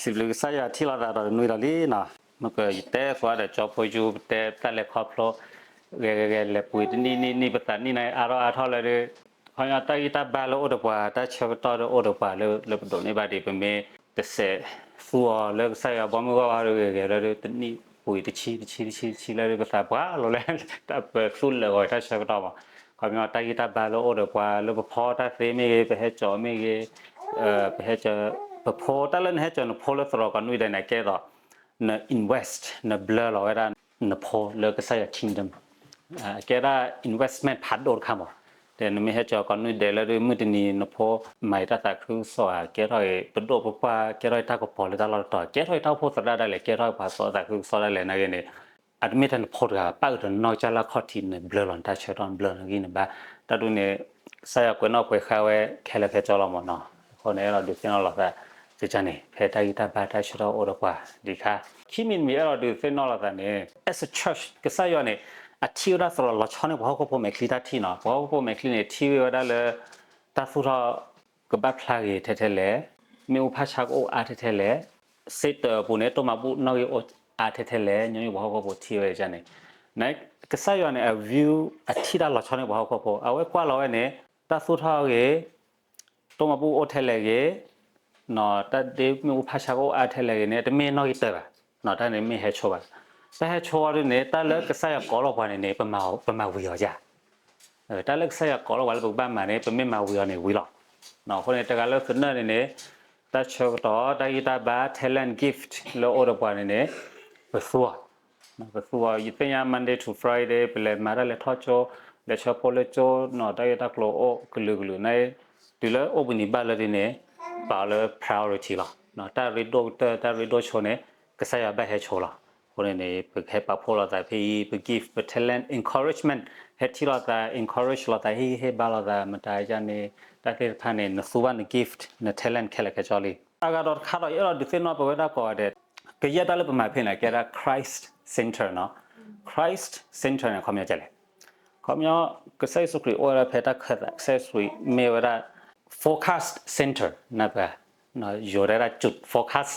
စံးဘျုးကစၢ်ယွၤထံၣ်လိာ်သးဒီးနွံဒီးလံနီၤ, မ့ၢ်ကယတဲသကိးဒီးကၠီဖိယူ ပတဲတၢ်လဲၤခီဖျိ ဂဲၤဂဲၤဂဲၤ လဲၤပှ့ၤတနံၣ်နံၣ်နံၣ် ပသးနံၣ်န့ၣ် အါထီၣ်အါထီၣ်လၢဒုး ခီပညီတၢ်ဂံၢ်တၢ်ဘါလၢအိၣ်ဒီးပှၤ တၢ်ဆၢကတီၢ်ဒီးအိၣ်ဒီးပှၤလၢ လၢပဒိးန့ၢ်ဘၣ်ဒံး ပမ့ၢ်တစဲးသူအီၤလၢကစၢ်ယွၤဘီမုၢ်ဂီၢ်ဘၣ်ဒီး ဂဲၤဂဲၤလၢဒုး တနံၣ်ပှ့ၤတဆံ တဆံ တဆံ တဆံလၢဒုး ပသးပှၢ်လီၤလၢ ပသူလၢာ်ဂီၤတၢ်ဆၢကတီၢ်မး, ခီပညီတၢ်ဂံၢ်တၢ်ဘါလၢအိၣ်ဒီးပှၤလၢပဖီတၢ်သ့မ့ၢ်ဂ့ၤ ပဟဲကၠီမ့ၢ်ဂ့ၤ ပဟဲကၠီ ပဖိ တၢ်လၢနဟဲကၠီနဖိလၢသရိာ်ကီးနွံဒဲးန့ၣ် အကဲသိး န invest နဘျၢလီၤဝဲဒၣ်နဖိလၢကစၢ်ယွၤ kingdom အကဲဒၣ် investment ဖးဒိၣ်တခါမး, ဒီးနမ့ၢ်ဟဲကၠီကီးနွံဒဲးလၢဒုး မုၢ်တနံၤနဖိမၤအံၤတၢ်သးခုကစီၣ်ဧါ ကဲထီၣ်အံၤ ပဒိၣ်ပပှၢ် ကဲထီၣ်အံၤတၢ်ကပီၤလၢတၢ်လီၢ်တတီၤ ကဲထီၣ်အံၤတၢ်အိၣ်ဖှိၣ်သရၣ်ဒၣ်လဲာ် ကဲထီၣ်အံၤပှၤသိးသးခုကစီၣ်ဒၣ်လဲာ်နာ်က့န့ၣ် အတမ့ၢ်ထဲနဖိတဂၤ ပၣ်ဃုာ်ဒီးနီၢ်ကစၢ်လၢအခီၣ်ထံး နဘျၢလီၤနတၢ်ဆၢကတီၢ် နဘျၢနဂံၢ်နဘါ, တၢ်ဒ်န့ၣ် ကစၢ်ယွၤကွဲးနီၣ်ကွဲးဃါဝဲခဲလၢာ်ခဲဆ့လီၤမးနီၤ, အဃိန့ၣ် အဲၣ်ဒိးဒုးသ့ၣ်နီၣ်လိာ်သး ကန့ၣ် ဖဲတၢ်ဂံၢ်တၢ်ဘါတၢ်ဆၢကတီၢ်အိၣ်ဒီးပှၤဒံးခါ, ခံမံၤတမံၤအဲၣ်ဒိးဒုးသ့ၣ်နီၣ်လိာ်သးန့ၣ် as a church ကစၢ်ယွၤန့ၣ် အထံၣ်ဝဲဒၣ်သရိာ်လီၤဆီန့ၢ်ပှၤဟီၣ်ခိၣ်ဖိမဲာ်ချံတၢ်ထံၣ်နီၤ, ပှၤဟီၣ်ခိၣ်ဖိမဲာ်ချံန့ၣ် ထံၣ်ဝဲဒၣ်လၢ တၢ်သူၣ်ထီၣ် ကဘၣ်ဖျါဂ့ၤထဲထဲလဲၣ်, မ့ၣ်အူဖးဆါကအိၣ်အါထဲထဲလဲၣ်, စ့တၢးအပူၤန့ၣ် တိၢ်မၤဘူၣ်နီၣ်ဂံၢ်အိၣ်အါထဲထဲလဲၣ်, ညီနုၢ်ပှၤဟီၣ်ခိၣ်ဖိထံၣ်ဝဲန့ၣ်, န ကစၢ်ယွၤန့ၣ် အ view အထံၣ်တၢ်လီၤဆီန့ၢ်ပှၤဟီၣ်ခိၣ်ဖိ, အဝဲကွၢ်လီၤဝဲန့ၣ် တၢ်သူၣ်ထီၣ်ဂ့ၤ, တိၢ်မၤဘူၣ်အိၣ်ထဲလဲၣ်ဂ့ၤ, တၢ်ဒ့မ့ၣ်အူဖးဆါကအိၣ်အါထဲလဲၣ်ဂ့ၤန့ၣ် တမ့ၢ်နီၣ်ဂံၢ်တၢဘၣ်, တၢ်န့ၣ်မ့ၢ်ဟဲဆိဘၣ်, တၢ်ဟဲဆိအီၤဒ်န့ၣ် တၢ်လၢကစၢ်ယွၤကိးလီၤပှၤန့ၣ်န့ၣ် ပမၤဝံၤအီၤယါ တၢ်လၢကစၢ်ယွၤကိးလီၤပှၤလၢပကဘၣ်မၤန့ၣ် ပမ့ၢ်မၤဝံၤအီၤန့ၣ်ဝံၤလီၤ. အဃိန့ၣ် တဂၤလၢသနၢၣ်န့ၣ်န့ၣ် တၢ်ဆၢကတီၢ် တၢ်ဂံၢ်တၢ်ဘါ talent gift လၢအိၣ်ဒီးပှၤန့ၣ်န့ၣ် ပသူအီၤ, ပသူအီၤ ယသ့ၣ်ညါ Monday to Friday ပလဲၤမၤတၢ်လဲၤထီၣ်ကၠိ, လဲၤဆၢဖိလၢကၠိ, တၢ်ဂ့ၢ်တၢ်ကျိၤအိၣ်ကလုာ်ကလုာ်န့ၣ်, တုၤလၢအိၣ်ဘှံးနံၤဘၣ်လၢဒ်န့ၣ် ပာ်အီၤလၢ priority လီၤ. တၢ်ရ့ဒိၣ်ကတၢၢ် တၢ်ရ့ဒိၣ်ဆိန့ၣ် ကစၢ်ယွၤဘၣ်ဟဲဆိလီၤ. အဃိန့ၣ်န့ၣ် ပကဟဲပာ်ဖှိၣ်လိာ်သးဖဲအံၤ ပ gift ပ talent encouragement ဟဲထံၣ်လိာ်သး encourage လိာ်သး ဟ့ၣ်ဂံၢ်ဟ့ၣ်ဘါလိာ်သး မတၤဒ်န့ၣ် တၢ်သ့ၣ်တဖၣ်န့ၣ် နသူဘၣ်န gift န talent ခဲလၢာ်ခဲဆ့လံ. အဂၤဒီးတခါဒီး ယအဲၣ်ဒိးဒုးသ့ၣ်နီၣ်ပဝဲဒၣ်ကိးဂၤဒဲး, ကယဲၢ်တၢ်လၢပမၤဖဲန့ၣ် ကဲဒၣ် Christ Center နီၤ, Christ Center န့ၣ် ခီပညီဒ်လဲၣ်, ခီပညီ ကစၢ်ယ့ၣ်ၡူးခရံာ်အိၣ်ဝဲဒၣ်ဖဲတၢ်ခၢၣ်သး ကစၢ်ယ့ၣ်ၡူးခရံာ်မ့ၢ်ဝဲဒၣ် focused center နၢ်ပၢၢ်, ယိၤဒဲဒၣ် จุด focus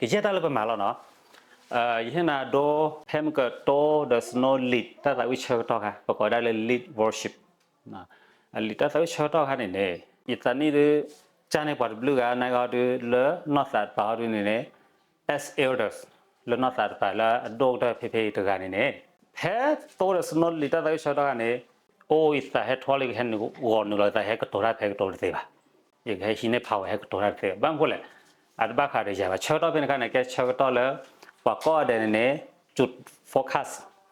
ကယဲၢ်တၢ်လၢပမၤလီၤနီၤ. ယဟ့ၣ်နၤဒိ ဖဲမ့ၢ်ကတိၤဒီး snow lead တၢ်သးဝံၣ်ဆၢကတီၢ်ခါ ပကိးဝဲဒၣ်လၢ lead worship, lead တၢ်သးဝံၣ်ဆၢကတီၢ်ခါန့ၣ်န့ၣ် ယသးနံၣ်ဒုး ကၢ်န့ၢ်ပှၤတဘျုးဂၤ နာ်က့ဒုး လၢနီၢ်သးတပၤအီၤဒုးန့ၣ်န့ၣ် as elders လၢနီၢ်သးတပၤလၢအဒိၣ်ကတၢၢ်ဖဲဖဲအံၤတဂၤန့ၣ်န့ၣ် ဖဲတိၤဒီး snow lead တၢ်သးဝံၣ်ဆၢကတီၢ်ခါန့ၣ် အိၣ်ယသးဟဲထီၣ်လၢယကဟဲနုာ်ဂီၤနုာ်လီၤ ယသးဟဲကတိၤတၢ်ဖဲကတိၤတသ့ဘၣ်, ယကဟဲဟံးန့ၢ် power ဟဲကတိၤတၢ်တသ့ဘၣ်. ဘၣ်မနုၤလဲၣ်, အတဘၣ်ဃးဒီးယၤဘၣ်. ဆၢကတီၢ်ဖဲန့ၣ်ခါန့ၣ် ကဲဆၢကတီၢ်လၢ ပှၤကိးဂၤဒဲးန့ၣ်န့ၣ် จุด focus,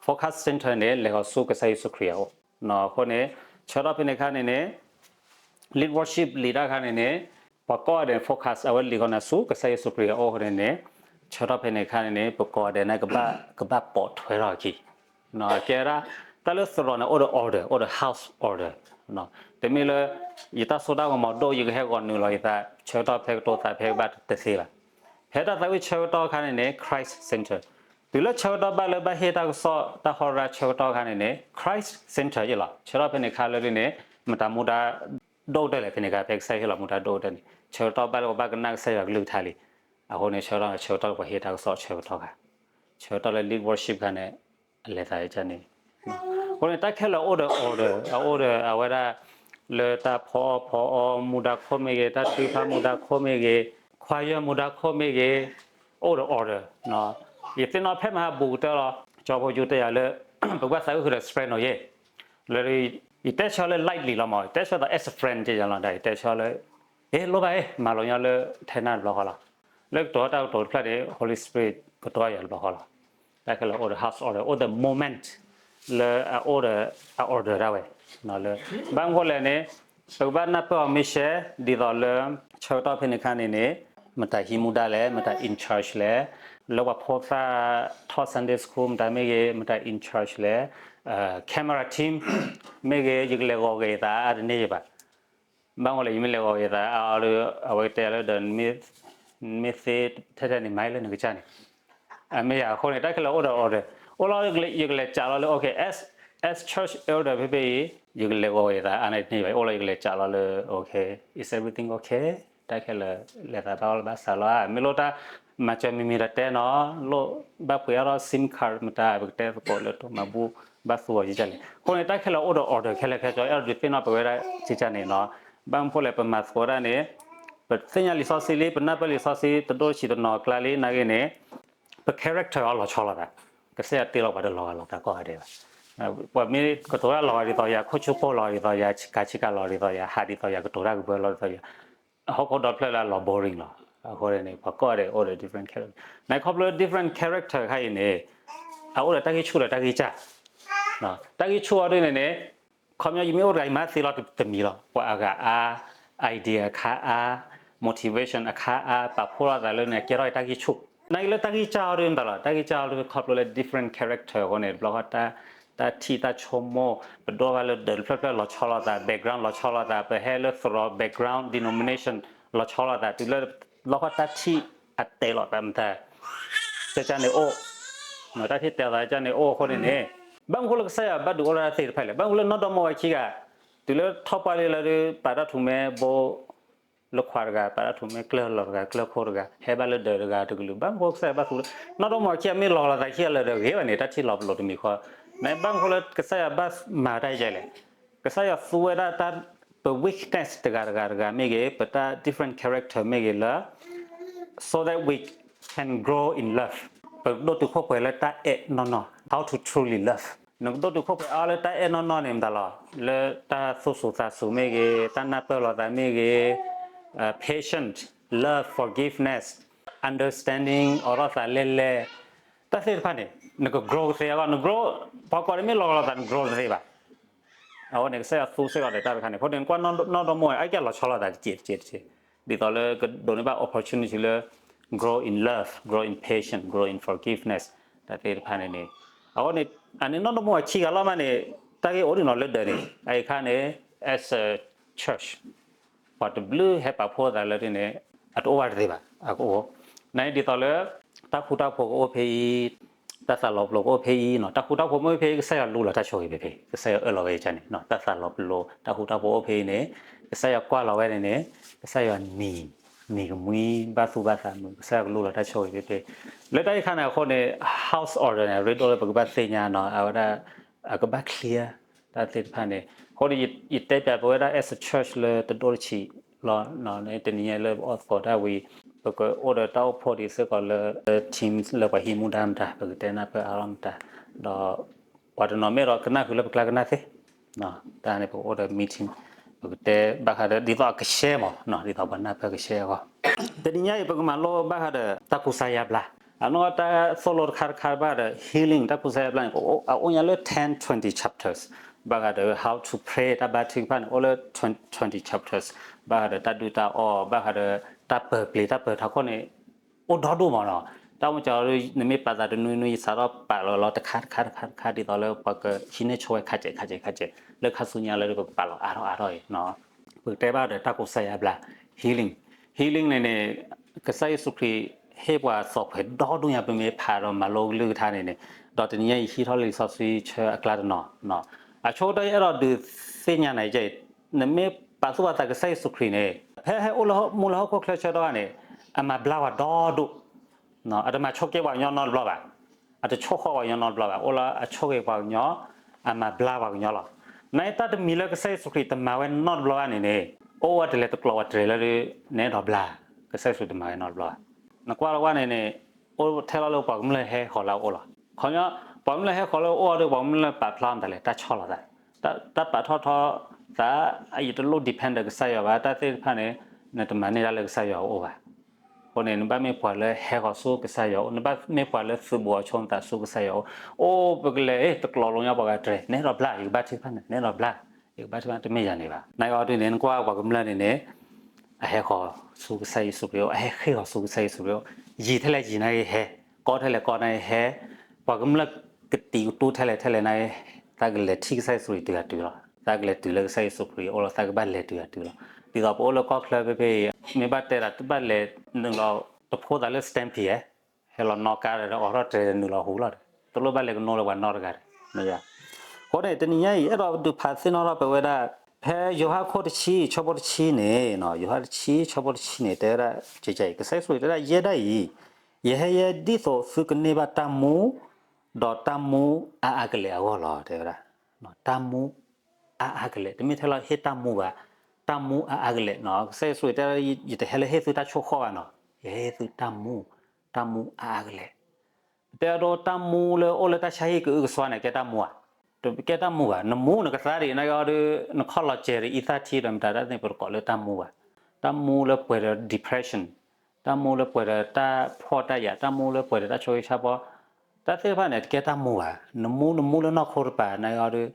focus center န့ၣ် လဲၤဃီၤဆူကစၢ်ယ့ၣ်ၡူးခရံာ်အအိၣ်. အဃိန့ၣ် ဆၢကတီၢ်ဖဲန့ၣ်ခါန့ၣ်န့ၣ် lead worship lead တၢ်ခါန့ၣ်န့ၣ် ပှၤကိးဂၤဒဲးန့ၣ် focus အဝဲလဲၤဃီၤနၤဆူကစၢ်ယ့ၣ်ၡူးခရံာ်အအိၣ်အဃိန့ၣ်န့ၣ် ဆၢကတီၢ်ဖဲန့ၣ်ခါန့ၣ်န့ၣ် ပကိးဂၤဒဲးန့ၣ် ကဘၣ်ပိာ်ထွဲထီၣ်အခံ ကဲဒၣ် တၢ်လၢသရိာ်န့ၣ် အိၣ်ဒီး order, အိၣ်ဒီး house order, တမ့ၢ်လၢ ယတၢ်စိတၢ်ကမီၤဒိၣ် ယကဟဲဂီၤနုာ်လီၤယသး ဆၢကတီၢ်ဖဲကတိၤသးဖဲကဘၣ်တသ့ဘၣ်. ဖဲတၢ်သးဝံၣ်ဆၢကတီၢ်ခါန့ၣ်န့ၣ် Christ center, တုၤလၢဆၢကတီၢ်ဘၣ်လၢဘၣ်ဟ့ၣ်တၢ်ကစီၣ်တၢ်ဟီရါဆၢကတီၢ်ခါန့ၣ်န့ၣ် Christ center ယ့ၣ်လီၤ. ဆၢကတီၢ်ဖဲန့ၣ်ခါလၢဒ်န့ၣ် မတၤမူဒါဒိၣ်ကတၢၢ်လဲၣ်ဖဲန့ၣ်ခါ ဖဲကစၢ်ယွၤဟ့ၣ်လီၤမူဒါဒိၣ်ကတၢၢ်န့ၣ် ဆၢကတီၢ်ဘၣ်လၢပဘၣ်ကနၣ်ကစၢ်ယွၤကလုၢ်ကထါလံ. အဃိန့ၣ် ဆၢကတီၢ်န့ၣ် ဆၢကတီၢ်လၢပှၤဟ့ၣ်တၢ်ကစီၣ်ဆၢကတီၢ်ခါ, ဆၢကတီၢ်လၢ lead worship ခါန့ၣ် အလဲၤသးန့ၣ် အဃိန့ၣ် တၢ်ခဲလၢာ်အိၣ်ဒီး order, အအိၣ်ဒီးအဝဲဒၣ် လၢတၢ်ဖီအီၣ်ဖီအီမူဒါခိၣ်မ့ၢ်ဂ့ၤ, တၢ်ထုကဖၣ်မူဒါခိၣ်မ့ၢ်ဂ့ၤ, choir မူဒါခိၣ်မ့ၢ်ဂ့ၤ, အိၣ်ဒီး order. ယသ့ၣ်နီၣ်ဖဲမဟါဘူးကတၢၢ်လီၤ ကၠီဖိယူတယာ်လၢ ပကဘၣ်သးဝံၣ်ဃုာ်ဒီး soprano ယ့ၣ်, လၢ ယတဲဆၢလၢ lightly လီၤမး, ယတဲဆၢသး as a friend ကလီၤ ဒီးယတဲဆၢလၢ အ့ လိၣ်ဘၣ်အ့ မၤလီၤညီလၢထဲနၢ်တဘျီဃီလီၤ. လၢကတိၤတၢ်ကတိၤတဖျၢၣ်န့ၣ် Holy Spirit ကတိၤယၤတဘျီဃီလီၤ. တၢ်ခဲလၢာ်အိၣ်ဒီး house order, အိၣ်ဒီး moment လၢအအိၣ်ဒီး အ order ဒၣ်ဝဲ လၢ ဘၣ်မနုၤလဲၣ်န့ၣ် ပကဘၣ်နၢ်ပၢၢ်အီၤမ့ၢ်ရှဲ ဒ်သိးလၢ ဆၢကတီၢ်ဖဲန့ၣ်ခါန့ၣ်န့ၣ် မတၤဟံးမူဒါလဲၣ်, မတၤ in charge လဲၣ်, လၢပှၤဖိသၣ်ထီၣ် Sunday school မတၤမ့ၢ်ဂ့ၤ မတၤ in charge လဲၣ်, camera team မ့ၢ်ဂ့ၤ ယကလဲၤဂီၤဂ့ၤသးအါတန့ၢ်ယဘၣ်. ဘၣ်မနုၤလဲၣ် ယမ့ၢ်လဲၤဂီၤဂ့ၤသးအါအီၤဒီး အဝဲကတဲလၢဒီး မ့ၢ်သ့ထဲထဲန့ၣ် မၤလၢနကစၢ်န့ၣ် အမ့ၢ်ယၤအဃိန့ၣ် တၢ်ခဲလၢာ်အိၣ်ဒီး order, အိၣ်လီၤ ယကလဲၤစးလီၤလၢ okay, as, as church elder ဖဲဖဲအံၤ ယကလဲၤဂီၤဂ့ၤသးအါန့ၢ်တန့ၢ်ဘၣ်, အိၣ်လီၤ ယကလဲၤစးလီၤလၢ okay, is everything okay? တၢ်ခဲလၢာ်လဲၤသးဘၣ်အီၣ်လၢဘၣ်စးလီၤဧါ, မ့ၢ်လိၣ်တၢ် မၤစၢၤမံၤမံၤတၢ်တဲနီၤ, လိၣ်ဘၣ်ပှ့ၤအါထီၣ် SIM card မတၤ ပကတဲသကိးလၢတိၢ်မၤဘူၣ် ဘၣ်သူအီၤယကလဲၣ်. အဃိန့ၣ် တၢ်ခဲလၢာ်အိၣ်ဒီး order ခဲလၢာ်ခဲဆ့ အဲၣ်ဒိးဒုးသ့ၣ်နီၣ်ပဝဲဒၣ်စံးကန့ၣ်နီၤ. ဘၣ်မနုၤဃိလဲၣ် ပမၤသကိးဒၣ်န့ၣ် ပသ့ၣ်ညါလံာ်စီဆှံလံ ပနၢ်ပၢၢ်လံာ်စီဆှံ တဒိၣ်တဆံးတနီၤအကျါလံ နာ်ဂ့ၤန့ၣ် ပ character အီၤလီၤဆီလိာ်သး, ကစၢ်ယွၤတ့လီၤပှၤတလီၤဂာ်လိာ်သးကိးဂၤဒဲးဘၣ်. ပှၤမ့ၢ်ကတိၤတၢ်လီၤဂာ်ဒ်သိးယၤ ခိၣ်ဆူၣ်ပိၢ်လီၤဂာ်ဒ်သိးယၤ ဆံးကၤဆံးကၤလီၤဒ်သိးယၤ ဟးဒ်သိးယၤ ကတိၤတၢ်ကဘၢလီၤဒ်သိးယၤ ဟီၣ်ခိၣ်ဒီဖျၢၣ်လၢအလီၤ boring လီၤ. အဃိန့ၣ် ပှၤကိးဂၤဒဲးအိၣ်ဒီး different character န့ၣ် ခီဖျိ different character ခါအံၤန့ၣ် အအိၣ်ဒီးတၢ်ဂံၢ်ဆူၣ်ဒီးတၢ်ဂံၢ်စၢ် တၢ်ဂံၢ်ဆူၣ်အီၤဒ်န့ၣ်န့ၣ် ခီပညီယမ့ၢ်အိၣ်တဂၤ ယမၤသ့လီၤတမံၤလီၤ. ပှၤအဂၤအါ, idea အခါအါ, motivation အခါအါ, ပာ်ဖှိၣ်လိာ်သးလၢန့ၣ် ကဲထီၣ်အံၤတၢ်ဂံၢ်ဆူၣ်. နာ်က့လၢတၢ်ဂံၢ်စၢ်အီၤဒ်န့ၣ်လီၤ. တၢ်ဂံၢ်စၢ်အီၤဒ်ခီဖျိလၢ different character အဃိန့ၣ် တဘျီဃီ တၢ်ထံၣ်တၢ်ဆိကမိၣ် ပဒိၣ်ဘၣ်လၢဒၢးတဖျၢၣ်ဖျၢၣ်လီၤဆီလိာ်သး background လီၤဆီလိာ်သး ပဟဲလၢသရိာ် background denomination လီၤဆီလိာ်သး တုၤလၢလီၢ်ခီတၢ်ထံၣ်အတဲာ်လိာ်သးမတၤ ကကန့ၣ်အိၣ် တၢ်ထံၣ်တဲာ်သးကန့ၣ်အိၣ်အဃိန့ၣ်န့ၣ် ဘၣ်မနုၤဃိလၢကစၢ်ယွၤဘၣ်ဒုးအိၣ်လၢတၢ်သ့ၣ်တဖၣ်လဲၣ်. ဘၣ်မနုၤဃိလၢနီၢ်ဒီမါဝၤခံဂၤ တုၤလၢထီၣ်ပှၢ်လံလၢဒုး ပာ်တၢ်ထူၣ်မဲဘိ လၢခွးတဂၤ ပာ်တၢ်ထူၣ်မဲကျၢၢ်လီၤတဂၤ ကျၢၢ်ခိၣ်တဂၤ ဟဲဘၣ်လၢဒၢးတဂၤတကလုာ် ဘၣ်မနုၤဃိကစၢ်ယွၤဘၣ်သူလၢ နီၢ်ဒီမါဝၤခံဂၤမ့ၢ်လီၤဂာ်လိာ်သးခံဂၤလၢာ်ဒီးဂ့ၤဘၣ်န့ၣ် တၢ်ထံၣ်လီၤပလိာ်တမံၤဃီ နဘၣ်မနုၤဃိလၢကစၢ်ယွၤဘၣ်မၤတၢ်အံၤလဲၣ်. ကစၢ်ယွၤသူဝဲဒၣ်တၢ် ပ weakness တဂၤတဂၤတဂၤမ့ၢ်ဂ့ၤ ပတၢ် different character မ့ၢ်ဂ့ၤလၢ so that we can grow in love ပကဒိၣ်တုာ်ခိၣ်ပှဲၤလၢတၢ်အဲၣ်နီၢ်နီၢ် how to truly love နကဒိၣ်တုာ်ခိၣ်ပှဲၤအါလၢတၢ်အဲၣ်နီၢ်နီၢ်န့ၣ်မတၤလီၤ. လၢတၢ်သူၣ်စူၤသးစူၤမ့ၢ်ဂ့ၤ တၢ်နၢ်ပၢၢ်လိာ်သးမ့ၢ်ဂ့ၤ patient, love, forgiveness, understanding အိးထီၣ်သးလဲၢ်လဲၢ် တၢ်သ့ၣ်တဖၣ်န့ၣ် နက grow ကသ့အဂီၢ် န grow ပှၤကိးန့ၣ်မ့ၢ်လီၤဂာ်လိာ်သး န grow တသ့ဘၣ်. အဃိန့ၣ် ကစၢ်ယွၤသူစ့ၢ်ကီးဒီးတၢ်တခါန့ၣ် အဃိန့ၣ် နကွၢ်နီၢ်ဒီမါဝၤ အကဲလီၤဆီလိာ်သးတစဲးတစဲးတစဲး ဒ်သိးလၢကဒိးန့ၢ်ဘၣ် opportunity လၢ grow in love, grow in patience, grow in forgiveness တၢ်သ့ၣ်တဖၣ်န့ၣ်န့ၣ် အဃိန့ၣ် အန့ၣ်နီၢ်ဒီမါဝၤခံဂၤလီၤမးန့ၣ် တၢ်ဂ့ၢ်အိၣ်ဒံးနီၤလၢဒၢးန့ၣ် အအံၤခါန့ၣ် as a church ပှၤတဘျုးဟဲပာ်ဖှိၣ်သးလၢဒ်န့ၣ် အတအိၣ်ဘၣ်တသ့ဘၣ် အကအိၣ် နဒ်သိးလၢ တၢ်ဃူတၢ်ဖိးကအိၣ်ဖဲအံၤ တၢ်သးလီၤပလိာ်ကအိၣ်ဖဲအံၤနီၤ တၢ်ဃူတၢ်ဖိးမ့ၢ်အိၣ်ဖဲအံၤ ကစၢ်ယွၤလူလီၤတၢ်ဆိၣ်ဂ့ၤဖဲဖဲ ကစၢ်ယွၤအၢၣ်လီၤဝဲကန့ၣ် တၢ်သးလီၤပလိာ် တၢ်ဃူတၢ်ဖိးအိၣ်ဖဲအံၤန့ၣ် ကစၢ်ယွၤကွၢ်လီၤဝဲန့ၣ်န့ၣ် ကစၢ်ယွၤနံၤ နံၤကမှံ ဘၣ်သူၣ်ဘၣ်သးမုာ် ကစၢ်ယွၤကလူလီၤတၢ်ဆိၣ်ဂ့ၤဖဲဖဲ လၢတၢ်အံၤခါန့ၣ်အဃိန့ၣ် house order န့ၣ် ရ့ဒိၣ်လၢပကဘၣ်သ့ၣ်ညါနီၤ အဝဲဒၣ် အကဘၣ် clear တၢ်သ့ၣ်တဖၣ်န့ၣ် အဃိန့ၣ် ယတဲပၠးပဝဲဒၣ် as a church လၢတဒိၣ်တဆံးလီၤ တနံၤညါလၢပအီၣ်သကိးတၢ်ဝံၤ ပကအိၣ်ဒီးတၢ်အိၣ်ဖှိၣ်ဒံးစ့ၢ်ကီးလၢ team လၢပှၤဟံးမူဒါမတၤ ပကတဲနၢ်ပၢၢ်အါထီၣ်မတၤ ဒီး ပှၤတနီၤမ့ၢ်ဒီးကနၣ်ဃုာ်လၢပကျါကနၣ်သ့ တၢ်န့ၣ်ပကအိၣ်ဒီး meeting ပကတဲဘၣ်ဃးဒီး ဒ်သိးအကရှဲမး ဒ်သိးပှၤနၢ်ပၢၢ်ကရှဲအဂီၢ် တနံၤညါအံၤ ပကမၤလိဘၣ်ဃးဒီး တၢ်ကူစါယါဘျါ အနီၢ်တၢ်သိၣ်လိတခါတခါဘၣ်ဃးဒီး healing တၢ်ကူစါယါဘျါန့ၣ် အအိၣ်ညါလၢ ten twenty chapters ဘၣ်ဃးဒီး how to pray တၢ်ဘါထုကဖၣ်န့ၣ် အိၣ်လၢ twenty chapters ဘၣ်ဃးဒီးတၢ်ဒုၣ်တၢ်အီၣ် ဘၣ်ဃးဒီးတၢ်ပၢၤပျ့ၤ တၢ်ပၢၤထီခိၣ်န့ၣ် အိၣ်ဒီဒိၣ်မးနီၤ တၢ်အိၣ်ကီၤ နမ့ၢ်ပာ်သးတနွံနွံ ယစးထီၣ်ပာ်လီၤလီၤတခါတခါတခါတခါ ဒ်သိးလၢပှၤကဟံးန့ၢ်ဆိဝဲခါစဲးခါစဲးခါစဲး လၢခါဆူညါလၢပကပာ်လီၤအါထီၣ်အါထီၣ်အံၤ ပကတဲဘၣ်ဒီးတၢ်ကူစါယါဘျါ healing healing န့ၣ်န့ၣ် ကစၢ်ယ့ၣ်ၡူးခရံာ် ဟ့ၣ်ပှၤသီၣ်ခွဲးဒီဒိၣ်ညါ ပမ့ၢ်ဖးဒီးမၤလိကလုၢ်ကထါန့ၣ်န့ၣ် ဒီးတနံၤညါအံၤဟံးထီၣ်လၢလံာ်စီဆှံဆၢအကျါတနီၤ အဆိကတၢၢ်ယအဲၣ်ဒိးဒုးသ့ၣ်ညါနၤကဲ နမ့ၢ်ပာ်သူၣ်ပာ်သးကစၢ်ယ့ၣ်ၡူးခရံာ်န့ၣ် ဖဲဟဲအိၣ်လၢမူလၢဟီၣ်ခိၣ်ချၢဆၢကတီၢ်န့ၣ် အမၤဘျါပှၤဒီဒိၣ် အတမၤဆိၣ်က့ပှၤကညီနီတဘျီဘၣ်, အတဆိၣ်ဃီပှၤကညီနီတဘျီဘၣ်, အိၣ်လၢအဆိၣ်ဂ့ၤပှၤကညီ, အမၤဘျါပှၤကညီလီၤ. နတၢ်တမံၤလၢကစၢ်ယ့ၣ်ၡူးခရံာ်တမၤဝဲနီတဘျီဘၣ်န့ၣ်န့ၣ်, အိၣ်ဝဲတလဲၤတကျိးဝဲတြဲၤလၢ နအဲၣ်ဒိးဘျါ, ကစၢ်ယ့ၣ်ၡူးတမၤဝဲနီတဘျီဘၣ်. နကွၢ်လၢဝဲန့ၣ်န့ၣ်, အိၣ်ထဲလီၤလၢပှၤကမျၢၢ်ဟဲဃီၤလၢအအိၣ်လီၤ. ခီပညီ, ပှၤကမျၢၢ်ဟဲဃီၤလၢအအိၣ်ဒီး ပှၤကမျၢၢ်ပာ်ဖျါမတၤလဲၣ်, တၢ်ဆီၣ်လီၤသး, တၢ်ပာ်ထီၣ်ထီသး, ယတလိၣ် depend ဒီးကစၢ်ယွၤဘၣ်, တၢ်သ့ၣ်တဖၣ်န့ၣ် နတမၤန့ၢ်တၢ်လၢကစၢ်ယွၤအအိၣ်ဘၣ်. အဃိန့ၣ် နဘၣ်မ့ၢ်ပှၤလၢဟဲဃီၤဆူကစၢ်ယွၤအအိၣ်, နဘၣ်မ့ၢ်ပှၤလၢသုးဘူးအီၤဆိသးဆူကစၢ်ယွၤအအိၣ်, အိၣ်ပကလဲၤ တကျိးလီၤညီပှၤဂၤတြဲၤ, နအဲၣ်ဒိးဘျါ ယကဘၣ်ထုကဖၣ်နၤ, နအဲၣ်ဒိးဘျါ ယကဘၣ်ထုကဖၣ် တမ့ၢ်ယၤန့ၣ်ဘၣ်. နာ်က့အီၤဒ်န့ၣ် နကွၢ်ပှၤကမျၢၢ်န့ၣ်န့ၣ်, အဟဲဃီၤဆူကစၢ်ယ့ၣ်ၡူးခရံာ်အအိၣ်, အဟဲဃ့ၢ်ဃီၤဆူကစၢ်ယ့ၣ်ၡူးခရံာ်အအိၣ်, ယံာ်ထဲလဲၣ်ယံာ်နာ်က့ဟဲ, ကီထဲလဲၣ်ကီနာ်က့ဟဲ, ပှၤကမျၢၢ်ကတံာ်ကတူာ်ထဲလဲၣ်ထဲလဲၣ်နာ်က့, သးကလဲၤထံၣ်ကစၢ်ယ့ၣ်ၡူးခရံာ်တုၤဂၤတုၤလီၤ. သးကလဲၤတုၤလၢကစၢ်ယ့ၣ်ၡူးခရံာ်အအိၣ်လီၤ, သးကဘၣ်လဲၤတုၤဂၤတုၤလီၤ. ဒ်သိးပအိၣ်လၢကီၢ်ချၢဖဲဖဲအံၤ, မ့ၢ်ဘၣ်တဲဒၣ်တဘၣ်လဲၤနုာ်လီၤတဖိသးလၢ stamp ဧါ, ဟဲလီၤနီၣ်ကါဒီး အိးထီၣ်တြဲၤနုာ်လီၤဟူလီၤ, တလိၣ်ဘၣ်လဲၤကနိလၢပှၤနီတဂၤဒီး, အဃိန့ၣ် တနံၤညါအံၤ အဲၣ်ဒိးဒုးဖးသ့ၣ်နီၣ်ထီၣ်ပဝဲဒၣ်, ဖဲယိၤဟၣ်ခိၣ်တဆံ ဆၢဖိတဆံန့ၣ်, ယိၤဟၣ်တဆံ ဆၢဖိတဆံန့ၣ် တဲဝဲဒၣ်, ကစၢ်ယ့ၣ်ၡူးခရံာ်တဲဒၣ် ယဲဒၣ်အံၤ, ယဟဲယဲဒ်သိးသုကန့ၢ်ဘၣ်တၢ်မူ, ဒီးတၢ်မူအါအါကလဲာ်အဂီၢ်လီၤ တဲဝဲဒၣ်. တၢ်မူအါအါကလဲာ်, တမ့ၢ်ထဲလီၤဟ့ၣ်တၢ်မူဘၣ်, တၢ်မူအါအါကလဲာ်နီၤ. ကစၢ်ယ့ၣ်ၡူးတဲ, ယတဟဲလၢဟ့ၣ်သုတၢ်ဆိၣ်ဃီၣ်ဘၣ်နီၤ, ယဟဲဟ့ၣ်သုတၢ်မူ, တၢ်မူအါအါကလဲာ်. ပတဲအဒိ တၢ်မူလၢအိၣ်လၢတၢ်ဆါဟံၣ်ကအုကစွါန့ၣ် ကဲတၢ်မူဧါ. တကဲတၢ်မူဘၣ်. နမူနကသါဒံး နာ်က့အီၤဒီး နခီၣ်လီၤစဲၤဒီးအံသၣ်ထံဒီးမတၤတၢ်န့ၣ် ပတကိးလၢတၢ်မူဘၣ်. တၢ်မူလၢပှဲၤဒီး depression, တၢ်မူလၢပှဲၤဒီးတၢ်ဖှီၣ်တၢ်ယာ်, တၢ်မူလၢပှဲၤဒီးတၢ်ဆိၣ်ဂ့ၤဆါဘီ, တၢ်သ့ၣ်တဖၣ်န့ၣ် တကဲတၢ်မူဘၣ်. နမူနမူလၢနီၢ်ခိတပၤ နာ်က့အီၤဒီး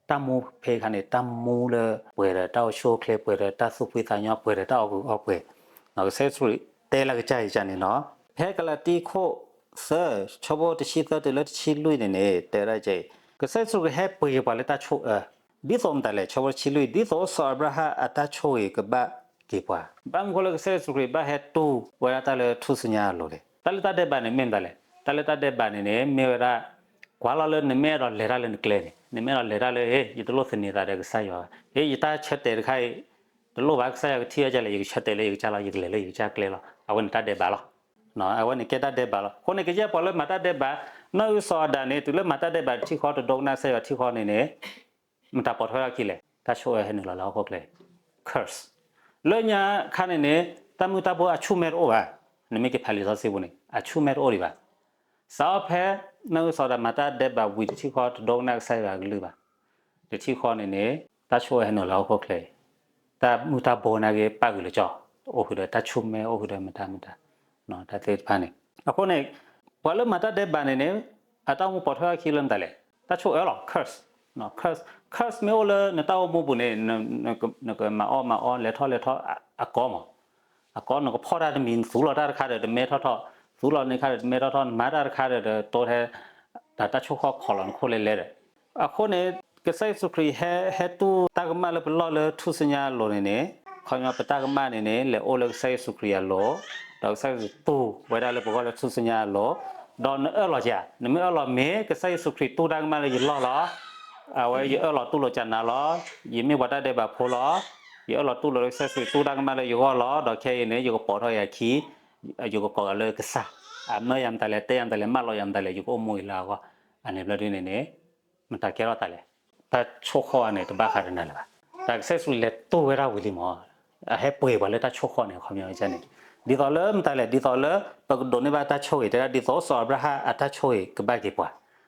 တၢ်မူဖဲခါန့ၣ် တၢ်မူလၢပှဲၤဒီးတၢ်အိၣ်ဆူၣ်အိၣ်ချ့ ပှဲၤဒီးတၢ်သူၣ်ဖှံသးညီ ပှဲၤဒီးတၢ်အီၣ်ကူအီၣ်ပှဲၤ, ကစၢ်ယ့ၣ်ၡူးခရံာ်တဲလၢကစၢ်ယကန့ၣ်နီၤ. ဖဲကလၤတံခိၣ်သၢ ဆၢဖိတဆံသၢတုၤလၢတဆံလွံၢ်န့ၣ်န့ၣ် တဲဝဲဒၣ်ကဲအံၤ, ကစၢ်ယ့ၣ်ၡူးခရံာ်ဟဲပှ့ၤက့ၤပှၤလၢတၢ်ဆိၣ်အၢ ဒ်သိးမတၤလဲၣ်. ဆၢဖိတဆံလွံၢ်, ဒ်သိးစီၤအၤဘြၤဟၣ်အတၢ်ဆိၣ်ဂ့ၤကဘၣ်က့ၤပှၤ. ဘၣ်မနုၤဃိလၢကစၢ်ယ့ၣ်ၡူးခရံာ်ဘၣ်ဟဲတူၢ်ဝဲဒၣ်တၢ်လၢထူၣ်စုညါအလိၤလဲၣ်. တၢ်လၢတၢ်ဒဲးဘးန့ၣ် မ့ၢ်မတၤလဲၣ်. တၢ်လၢတၢ်ဒဲးဘးန့ၣ်န့ၣ် မ့ၢ်ဝဲဒၣ် ကွၢ်လီၤလၢနမ့ၢ်အဲၣ်ဒိးလဲၤတၢ်လၢနကျဲန့ၣ်, နမ့ၢ်အဲၣ်ဒိးလဲၤတၢ်လၢ ဟ့ ယတလိၣ်သန့ၤသးဒီးကစၢ်ယွၤဘၣ်, ဟ့ ယတၢ်ဆၢတဲာ်တခါအံၤ တလိၣ်ဘၣ် ကစၢ်ယွၤကထံၣ်ဝဲဒ်လဲၣ်, ယကဆၢတဲာ်လၢယကစၢ်လီၤ, ယကလဲၤလၢယကစၢ်ကျဲလီၤ. အဝဲန့ၣ်တၢ်ဒဲးဘးလီၤ. အဝဲန့ၣ်ကဲတၢ်ဒဲးဘးလီၤ. အဃိန့ၣ် ကယဲၢ်ပှၤလၢမၤတၢ်ဒဲးဘး, နီၢ်အုၣ်စီၤအၤဒၣ်န့ၣ် တုၤလၢမၤတၢ်ဒဲးဘးတထံၣ်ဃီ တဒိကနၣ်ကစၢ်ယွၤထံၣ်ဃီန့ၣ်န့ၣ် မတၤပိာ်ထွဲထီၣ်အခံလဲၣ်. တၢ်ဆိၣ်အၢဟဲနုာ်လီၤလၢဟီၣ်ခိၣ်ချၢအံၤ, curse. လၢညါခါန့ၣ်န့ၣ် တၢ်မုၢ်တၢ်ဘိအဆူၣ်မဲာ်တအိၣ်ဘၣ်. နမ့ၢ်က့ၤဖးလံာ်စီဆှံပူၤန့ၣ် အဆူၣ်မဲာ်တအိၣ်ဒံးဘၣ်. စးထီၣ်ဖဲ နီၢ်အုၣ်စီၤအၤဒၣ်မၤတၢ်ဒဲးဘးဝံၤတထံၣ်ဃီ တဒိကနၣ်ကစၢ်ယွၤအကလုၢ်ဘၣ်. တထံၣ်ဃီန့ၣ်န့ၣ် တၢ်ဆိၣ်အၢဟဲနုာ်လီၤဟီၣ်ခိၣ်ချၢအံၤ, တၢ်မုၢ်တၢ်ဘိနာ်က့ ပၣ်ဃုာ်လၢကၠီ, အိၣ်ဃုာ်ဒီးတၢ်ဆူၣ်မဲာ်, အိၣ်ဃုာ်ဒီးမတၤမတၤ, တၢ်သ့ၣ်တဖၣ်န့ၣ်. အဃိန့ၣ် ပှၤလၢမၤတၢ်ဒဲးဘးန့ၣ်န့ၣ် အတၢ်အိၣ်မူပိာ်ထွဲထီၣ်အခံလၢမတၤလဲၣ်. တၢ်ဆိၣ်အၢလီၤ, curse. Curse မ့ၢ်အိၣ်လၢနတၢ်အိၣ်မူပူၤန့ၣ် နကမၤအီၣ်မၤအီ လဲၤထီၣ်လဲၤထီၣ် အကီမး, အကီ နကဖီၣ်တၢ်တမံၤ နသူလီၤတၢ်တခါဒီး တမဲထီၣ်ထီၣ်, သူလီၤန့ၣ်တခါဒီး တမဲထီၣ်ထီၣ်, နမၤတၢ်တခါဒီး တိထဲ တၢ်ဆိၣ်ဃီၣ်ခိးလီၤနခိၣ်လဲလဲဒီး. အဃိန့ၣ် ကစၢ်ယ့ၣ်ၡူးခရံာ်ဟဲ ဟဲတူၢ်တၢ်ကမၣ်လၢပလီၢ်လၢထူၣ်စုညါအလိၤန့ၣ်န့ၣ်, ခီပညီပတၢ်ကမၣ်န့ၣ်န့ၣ် လဲၤအိၣ်လၢကစၢ်ယ့ၣ်ၡူးခရံာ်အလိၤ, ဒီးကစၢ်ယ့ၣ်ၡူးတူၢ်ဝဲဒၣ်လၢပဂီၢ်လၢထူၣ်စုညါအလိၤ, ဒီးနအၢၣ်လီၤဧါ, နမ့ၢ်အၢၣ်လီၤမ့ၢ် ကစၢ်ယ့ၣ်ၡူးခရံာ်တူၢ်တၢ်ကမၣ်လၢယလီၢ်လီၤ. အဝဲယအၢၣ်လီၤတူၢ်လိာ်ကနၤလီၤ. ယမ့ၢ်ပှၤတၢ်ဒဲးဘးဖိလီၤ. ယအၢၣ်လီၤတူၢ်လိာ်လၢကစၢ်ယ့ၣ်ၡူးခရံာ်တူၢ်တၢ်ကမၣ်လၢယဂီၢ်လီၤ. ဒီးခဲအံၤန့ၣ် ယကပိာ်ထီၣ်ယခံ, ယကကိးဂၤလၢကစၢ်, အမၢယၤမတၤလဲၣ်, တဲယၤမတၤလဲၣ်, မၢလီၤယၤမတၤလဲၣ်, ယကအိၣ်မူအံၤလၢအဂီၢ်. အန့ၣ်ဘျီဒုန့ၣ်န့ၣ် မတၤကဲထီၣ်တၢ်လဲၣ်. တၢ်ဆိၣ်ဃီၣ်အံၤန့ၣ် တဘၣ်ဃးဒီးနၤလၢၤဘၣ်. တၢ်ကစၢ်ယ့ၣ်ၡူးလဲၤတူၢ်ဝဲဒၣ်ဝံၤလံမး, အဟဲပှ့ၤပှၤလၢတၢ်ဆိၣ်ဃီၣ်န့ၣ် အခီပညီန့ၣ်, ဒ်သိးလၢမတၤလဲၣ်, ဒ်သိးလၢ ပကဒိးန့ၢ်ဘၣ်တၢ်ဆိၣ်ဂ့ၤ, တဲဒၣ်ဒ်သိးစီၤအၤဘြၤဟၣ်အတၢ်ဆိၣ်ဂ့ၤကဘၣ်က့ၤပ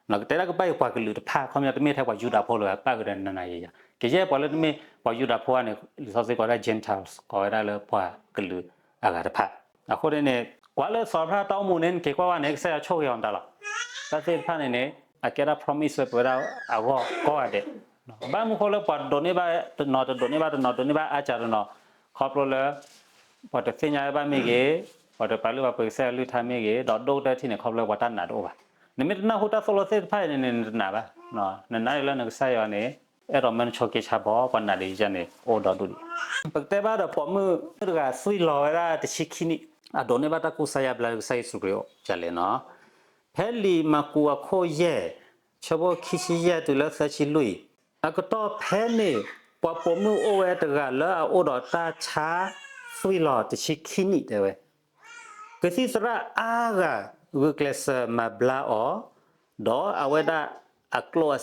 ှၤ, ကတဲဒၣ်ကဘၣ်က့ၤပှၤကလုာ်တဖၣ်, အခီပညီတမ့ၢ်ထဲပှၤယူဒၤဖိလၢၤဘၣ်, ပၣ်ဃုာ်ဒီးနၤနၤယၤယၤ, ကယဲၢ်ပှၤလၢတမ့ၢ်ပှၤယူဒၤဖိန့ၣ် လံာ်စီဆှံကိးဝဲဒၣ် Gentiles, ကိးဝဲဒၣ်လၢပှၤကလုာ်အဂၤတဖၣ်. အဃိန့ၣ်န့ၣ် ကွၢ်လၢစီၤအၤဘြၤဟၣ်တၢ်အိၣ်မူန့ၣ် နက့ၤကွၢ်ဝဲန့ၣ် ကစၢ်ယွၤဆိၣ်ဂ့ၤအီၤမတၤလီၤ. တၢ်သ့ၣ်တဖၣ်န့ၣ်န့ၣ် အကဲဒၣ် promise ဝဲပဝဲဒၣ်အဂီၢ်ကိးဂၤဒဲး. ဘၣ်မနုၤဃိလၢပှၤဒိးန့ၢ်ဘၣ်တနီၤ တဒိးန့ၢ်ဘၣ်တနီၤ ဒိးန့ၢ်ဘၣ်အါစှၤတနီၤ, ခီဖျိလၢ ပှၤတသ့ၣ်ညါဘၣ်မ့ၢ်ဂ့ၤ, ပှၤတပာ်လုၢ်ပာ်ပှ့ၤကစၢ်ယွၤကလုၢ်ကထါမ့ၢ်ဂ့ၤ, ဒီးဒိၣ်ကတၢၢ်ထံၣ်န့ၣ် ခီဖျိပှၤတၢ်နာ်တအိၣ်ဘၣ်. နမ့ၢ်တနၢ်ဟူတၢ်သိၣ်လိသ့ၣ်တဖၣ်အံၤန့ၣ်န့ၣ် နတနာ်ဘၣ်. နနာ်န့ၣ်လၢနကစၢ်ယွၤန့ၣ် အဲၣ်ဒိးမၢနဆိးက့ဆါဘီ, ပှၤနာ်ဒံးယၤန့ၣ် အိၣ်ဒီဒူၣ်ဒံး. ပကတဲဘၣ်ဒီးပိာ်မုၣ်တဂၤသွံၣ်လီၤဝဲဒၣ်တဆံခံနံၣ်, အဒိးန့ၢ်ဘၣ်တၢ်ကူစါယါဘျါလၢကစၢ်ယ့ၣ်ၡူးခရံာ်အအိၣ်ဒ်လဲၣ်နီၤ. ဖဲလံာ်မၢ်ကူးအခိၣ်ယဲၢ်, ဆၢဖိခံဆံယဲၢ်တုၤလၢသၢဆံလွံၢ်, အကတီၢ်ဖဲန့ၣ် ပှၤပိာ်မုၣ်အိၣ်ဝဲတဂၤလၢအအိၣ်ဒီးတၢ်ဆါသွံၣ်လီၤတဆံခံနံၣ်တဲဝဲ ကသံၣ်သရၣ်အါဂၤဂုာ်ကျဲးစၢးမၤဘျါအီၤ, ဒီးအဝဲဒၣ်အကျိၣ်အစ့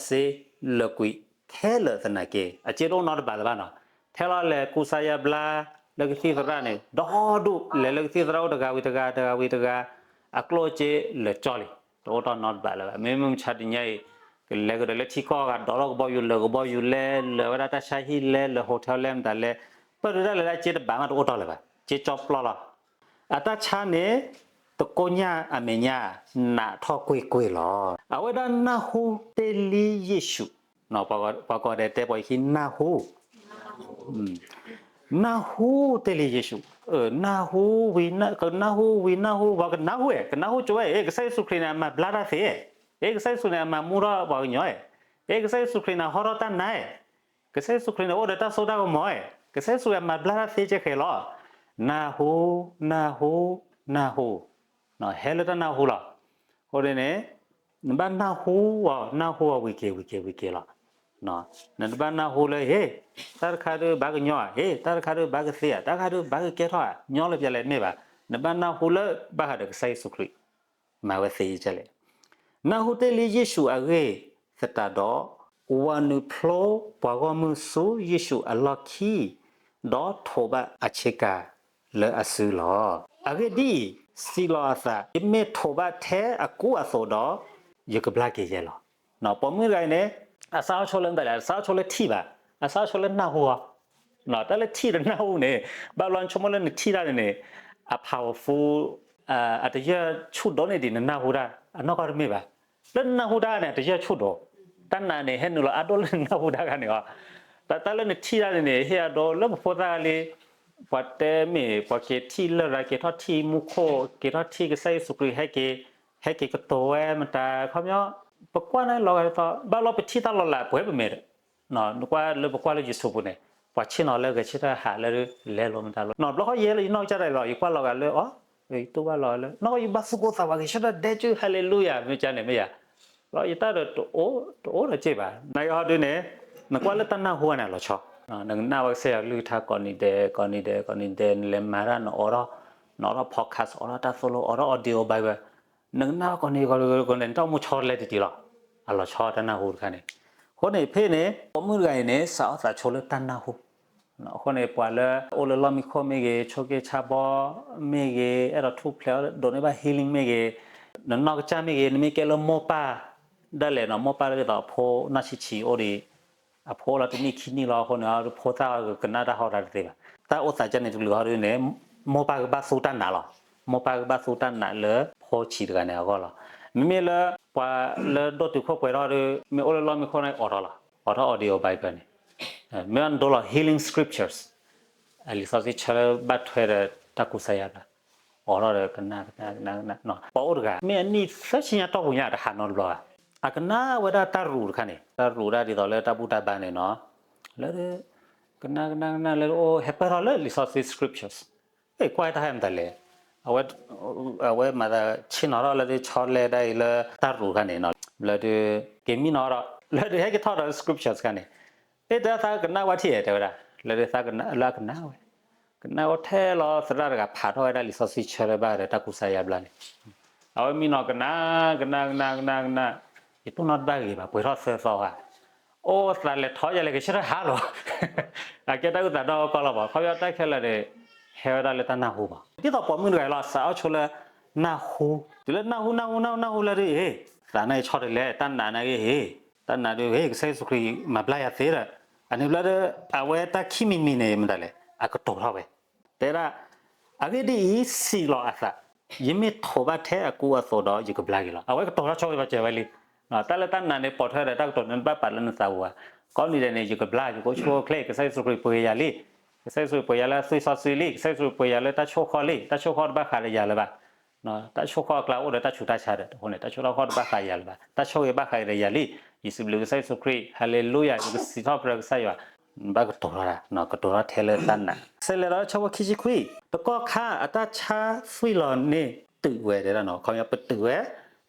လၢာ်ကွံာ်ခဲလၢာ်သနာ်က့, အစ့တအိၣ်နီတဘးလၢၤဘၣ်နီၤ. ထဲလီၤလဲၤကူစါယါဘျါလၢကသံၣ်သရၣ်န့ၣ် ဒီဒူၣ်, လဲၤလၢကသံၣ်သရၣ်အိၣ်တဂၤဝံၤတဂၤ တဂၤဝံၤတဂၤ, အကျိၣ်အစ့လၢာ်ကၠီလံ, တအိၣ်တၢ်နီတဘးလၢၤဘၣ်. မ့မ့ၢ်မုၢ်မဆါတနံၤအံၤ ကလဲၤကဒီးလၢထံကီၢ်ဂၤ ဒိးထီၣ်ကဘီယူၤ လဲၤကဘီယူၤလဲ လဲၤဝဲဒၣ်တၢ်ဆါဟံၣ်လဲ လဲၤ hotel လဲ မတၤလဲ, ပၢၢ်ဒုးဒၣ်လဲာ်လၢအစ့တဘးမးတအိၣ်တၢ်လၢၤဘၣ်, စ့ကၠီပျီလီၤ. အတၢ်ဆါန့ၣ် တကိညၢ်အမဲာ်ညါ နးထီၣ်ကွ့ၢ်ကွ့ၢ်လီၤ. အဝဲဒၣ်နၢ်ဟူတ့ၢ်လံယ့ၣ်ၡူး, ပှၤကိးဂၤဒဲးတဲပှၤခံနၢ်ဟူ, နၢ်ဟူတ့ၢ်လံယ့ၣ်ၡူး, နၢ်ဟူဝံၤ, ကနၢ်ဟူဝံၤနၢ်ဟူ, ပှၤကနၢ်ဟူဝဲ, ကနၢ်ဟူကၠိဝဲ, အ့ ကစၢ်ယ့ၣ်ၡူးခရံာ်န့ၣ် အမၤဘျါတၢ်သ့, အ့ ကစၢ်ယ့ၣ်ၡူးန့ၣ် အမၤမူထီၣ်ပှၤကညီ, အ့ ကစၢ်ယ့ၣ်ၡူးခရံာ်န့ၣ် ဟီထီၣ်တၢ်နါ, ကစၢ်ယ့ၣ်ၡူးခရံာ်န့ၣ် အိၣ်ဒီးတၢ်စိတၢ်ကမီၤ, ကစၢ်ယ့ၣ်ၡူးအမၤဘျါတၢ်သ့ကဲဃဲၤလီၤ. နၢ်ဟူ, နၢ်ဟူ, နၢ်ဟူ, ဟဲလၢတၢ်နၢ်ဟူလီၤ. အဃိန့ၣ် နဘၣ်နၢ်ဟူအီၤ, နၢ်ဟူအီၤဝံၤက့ၤ ဝံၤက့ၤ ဝံၤက့ၤလီၤ. နတဘၣ်နၢ်ဟူလၢ ဟ့ၣ်, တၢ်တခါဒုးဘၣ်ကညီဧါ, ဟ့ၣ်, တၢ်တခါဒုးဘၣ်ကသ့ဧါ, တၢ်တခါဒုးဘၣ်ကကဲထီၣ်ဧါ, ညီလၢပျၢၤလဲၣ်တမ့ၢ်ဘၣ်. နဘၣ်နၢ်ဟူလၢဘၣ်ဃးဒီးကစၢ်ယ့ၣ်ၡူးခရံာ် မၤဝဲသ့ဒ်လဲၣ်. နၢ်ဟူတ့ၢ်လံယ့ၣ်ၡူးအဂ့ၢ်သတးဒီး, ဝၤနုာ်ဖျိပှၤဂီၢ်မုၢ်ဆူယ့ၣ်ၡူးအလီၢ်ခံ, ဒီးထိးဘၣ်အဆ့ကၤလၢအစုလီၤ. အဂ့ၢ်ဒ်အံၤ, စံးလီၤအသး, ယမ့ၢ်ထိးဘၣ်ထဲအကူအသိးဒီး, ယကဘျါက့ၤယဲလီၤ. ပိာ်မုၣ်တဂၤအံၤန့ၣ်, အစးထီၣ်ဆိလၢမတၤလဲၣ်, အစးထီၣ်ဆိလၢထံၣ်ဘၣ်, အစးထီၣ်ဆိလၢနၢ်ဟူအီၤ, တၢ်လၢထံၣ်ဒီးနၢ်ဟူန့ၣ်, ဘၣ်ဘျီနဆိကမိၣ်လၢနထံၣ်တၢ်န့ၣ်န့ၣ်, အ powerful, အတယၢၢ်ဆူၣ်ဒိၣ်န့ၢ်ဒံးနနၢ်ဟူတၢ်, အနီၢ်ကီၢ်တမ့ၢ်ဘၣ်. လၢနနၢ်ဟူတၢ်န့ၣ် အတယၢၢ်ဆူၣ်ဒိၣ်, တၢ်နာ်န့ၣ် ဟဲနုာ်လီၤအါဒိၣ်လၢနနၢ်ဟူတၢ်ခါန့ၣ်အီၤ, တၢ်လၢနထံၣ်တၢ်န့ၣ်န့ၣ် ဟ့ၣ်အဒိလၢပဖိသၣ်လံ, ပှၤတဲမ့ၢ် ပှၤက့ၤထံၣ်လရာ် က့ၤထီၣ်ထံၣ်မူခိၣ် က့ၤထီၣ်ထံၣ်ကစၢ်ယ့ၣ်ၡူးခရံာ် ဟဲက့ၤ, ဟဲက့ၤကတိၤဝဲမတၤခီပညီ, ပကွၢ်န့ၣ်လီၤဂာ်ဒ်သိး ဘၣ်လီၤပထံၣ်တၢ်လီၤလးပှဲၤပမဲာ်ဒီး နကွၢ်လၢပကွၢ်လၢ YouTube န့ၣ်, ပှၤဆ့ၣ်နီၤလၢဂဲၤဆၢထၢၣ်ဟးလၢလဲၤလိာ်မတၤလီၤ. ဘျီဃီယဲလၢယနီၢ်ကစၢ်ဒၣ်အံၤလီၤ, ယကွၢ်လီၤဂာ်လၢအီၤ, ယတူၢ်ဘၣ်လီၤလၢ နီၢ်ကီၢ်ယဘၣ်သူၣ်ကိၢ်သးဝး ဂဲၤဆၢထၢၣ်ဒဲကၠူ hallelujah မ့ၢ်ကန့ၣ်မ့ၢ်ယၤ, ဘျီယတၢ်ဒီးတအိၣ်ဒီးစ့ၢ်ဘၣ်. နာ်က့ဟီဒုန့ၣ်, နကွၢ်လၢတၢ်နၢ်ဟူန့ၣ်အလီၤဆီ, နကနၣ်ဝဲကစၢ်ယွၤကလုၢ်ကထါကိးနံၤဒဲး ကိးနံၤဒဲး ကိးနံၤဒဲး နလဲၤမၤတၢ်နအိးထီၣ်, နအိးထီၣ် podcast အိးထီၣ်တၢ်သိၣ်လိ အိးထီၣ် audio Bible နကနၣ်ဝဲကိးနံၤကိးနံၤကိးနံၤ နတၢ်အိၣ်မူဆီတလဲတံၢ်တံၢ်လီၤ. အလီၤဆီတၢ်နၢ်ဟူတခါန့ၣ်. အဃိန့ၣ်ဖဲန့ၣ် ပိာ်မုၣ်တဂၤအံၤန့ၣ် စးထီၣ်သးဆိလၢတၢ်နၢ်ဟူ. အဃိန့ၣ် ပှၤလၢအိၣ်လၢလီၢ်မံခိၣ်မ့ၢ်ဂ့ၤ, ဆိးက့ဆါဘီမ့ၢ်ဂ့ၤ, အဲၣ်ဒိးထူၣ်ဖျဲးဒိးန့ၢ်ဘၣ် healing မ့ၢ်ဂ့ၤ, နနီၢ်ကစၢ်မ့ၢ်ဂ့ၤ, နမ့ၢ်ကဲလၢမိၢ်ပၢ်ဒၣ်လဲာ်နီၤ, မိၢ်ပၢ်လၢဒ်သိးအဖိနီၢ်ဆံးဆံးအိၣ်ဒံး, အဖိအိၣ်လီၤတနံၣ်ခံနံၣ်လီၤ. အဃိန့ၣ် ဖိသၣ်ကနၣ်တၢ်ဟီတၢ်တသ့ဘၣ်. တၢ်အိၣ်သးကန့ၣ်တကလုာ်ဟီဒုန့ၣ်, မိၢ်ပၢ်ကဘၣ်သူတၢ်နာ်လီၤ. မိၢ်ပၢ်ကဘၣ်သူတၢ်နာ်လၢဖိဆံးတဂၤန့ၣ်အဂီၢ်လီၤ. မ့မ့ၢ်လၢပှၤလၢဒိၣ်တုာ်ခိၣ်ပှဲၤထီၣ်ဒီး မ့ၢ်အိၣ်လၢလီၢ်မံခိၣ်န့ၣ်အိးထီၣ်လီၤ. အိးထီၣ် audio Bible န့ၣ်, မ့ၢ်ဘၣ်နဒိလီၤ healing scriptures အလံာ်စီဆှံဆၢလၢဘၣ်ထွဲဒီးတၢ်ကူစါယါဘျါ, အိးထီၣ်ဒီးကနၣ်ကနၣ်ကနၣ်ကနၣ်, ပှၤအိၣ်တဂၤ မ့ၢ်အနံၣ်သၢဆံညါတီၢ်ပူၤညါ တဟးနီတဘျီဘၣ်. အကနၣ်ဝဲဒၣ်တၢ်ရူးတခါန့ၣ်, တၢ်ရူးဒၣ်ဒ်သိးလၢတၢ်ဘူၣ်တၢ်ဘါန့ၣ်နီၤ, လၢ ကနၣ်ကနၣ်ကနၣ်လၢအိၣ် ဟဲပၢၢ်ထီၣ်လၢလံာ်စီဆှံ scriptures, ကွၢ်တၢ်ဟဲမတၤလဲၣ်, အဝဲမၤသးဆ့ၣ်နီၤထီၣ်လၢဒုးဆီလဲဒၣ်အံၤလၢတၢ်ရူးတခါန့ၣ်နီၤ, လၢဒုး က့ၤမံနီၤဒီး လၢဒုးဟဲက့ၤထီၣ်ဒီး scriptures တခါန့ၣ်, အဲၣ် တဲသးကနၣ်ဝဲထံၣ်ဧါ တဲဝဲဒၣ်, လၢဒုးသးကနၣ်လၢအကနၣ်ဝဲ, ကနၣ်ဝဲထဲလီၤသရၣ်တဂၤဖးထီၣ်ဝဲဒၣ်လံာ်စီဆှံဆၢလၢဘၣ်ဒီးတၢ်ကူစါယါဘျါန့ၣ်, အဝဲမံနီၤကနၣ် ကနၣ် ကနၣ် ကနၣ် ကနၣ်, ယတူၢ်နီၣ်တဘၣ်ဂ့ၤဘၣ် ပှဲၤထီၣ်သၢသီဧါ, အိၣ်သးလဲၤထီၣ်ယလဲၤကဆၢထၢၣ်ဟးလီၤ, အကဲတၢ်အုၣ်သးဒီကီလီၤဘၣ် ခီဖျိတၢ်ခဲလၢာ်န့ၣ် ဟဲဝဲဒၣ်လၢတၢ်နၢ်ဟူဘၣ်. ဒ်သိးပိာ်မုၣ်တဂၤအံၤလီၤ စးထီၣ်ဆိလၢ နၢ်ဟူ, တုၤလၢနၢ်ဟူ နၢ်ဟူ နၢ်ဟူ နၢ်ဟူလၢဒုး ဟ့ၣ် သးနာ်က့ဆီတလဲ တၢ်နာ်နာ်က့ဟ့ၣ်, တၢ်နာ်ဒုး ဟ့ၣ် ကစၢ်ယ့ၣ်ၡူးခရံာ်မၤဘျါယၤသ့ဒီး, အန့ၣ်ဘျီဒီး အဝဲတၢ်ခံမံၤတမံၤန့ၣ် မတၤလဲၣ် အကတိၤထီၣ်ဝဲ, တဲဒၣ်, အဂ့ၢ်ဒ်အံၤ, စံးလီၤအသး, ယမ့ၢ်ထိးဘၣ်ထဲအကူအသိးဒီး ယကဘျါက့ၤလီၤ. အဝဲကတိၤထီၣ်ဆိဝဲပှၤစၢၤဝဲလံ. တၢ်လၢတၢ်နာ်န့ၣ် ပိာ်ထွဲဒီးတၢ်ကတိၤန့ၣ် နဘၣ်ပာ်လၢနသးပူၤဧါ. ကိးနံၤဒဲးန့ၣ် ယကဘျါ ယကအိၣ်ဆူၣ်အိၣ်ချ့ ကစၢ်ယ့ၣ်ၡူးခရံာ်ပှ့ၤယၤလံ, ကစၢ်ယ့ၣ်ၡူးခရံာ်ပှ့ၤယၤလၢသွံၣ်စီဆှံလံ, ကစၢ်ယ့ၣ်ၡူးခရံာ်ပှ့ၤယၤလၢတၢ်ဆိၣ်ဃီလံ, တၢ်ဆိၣ်ဃီတဘၣ်ဃးဒီးယၤလၢၤဘၣ်. တၢ်ဆိၣ်ဃီအကျါအိၣ်ဒီးတၢ်ဆူးတၢ်ဆါဒီး အဃိန့ၣ် တၢ်ဆိၣ်တၢ်ဃီတဘၣ်ဃးယၤလၢၤဘၣ်, တၢ်ဆိၣ်ဂ့ၤဘၣ်ဃးဒီးယၤလံ, ယစံးဘျုးကစၢ်ယ့ၣ်ၡူးခရံာ်, hallelujah ယကစံးထီၣ်ပတြၢၤကစၢ်ယွၤ, ဘၣ်ကတိၤထီၣ်, ကတိၤထီၣ်ထဲလၢတၢ်နာ်. ဆဲးလဲၤဒီးဆၢဖိခံဆံခွံ, တကီၢ်ခါအတၢ်ဆါသွံၣ်လီၤန့ၣ်တုာ်ဝဲဒၣ်နီၤ, ခီပညီပတုာ်ဝဲ,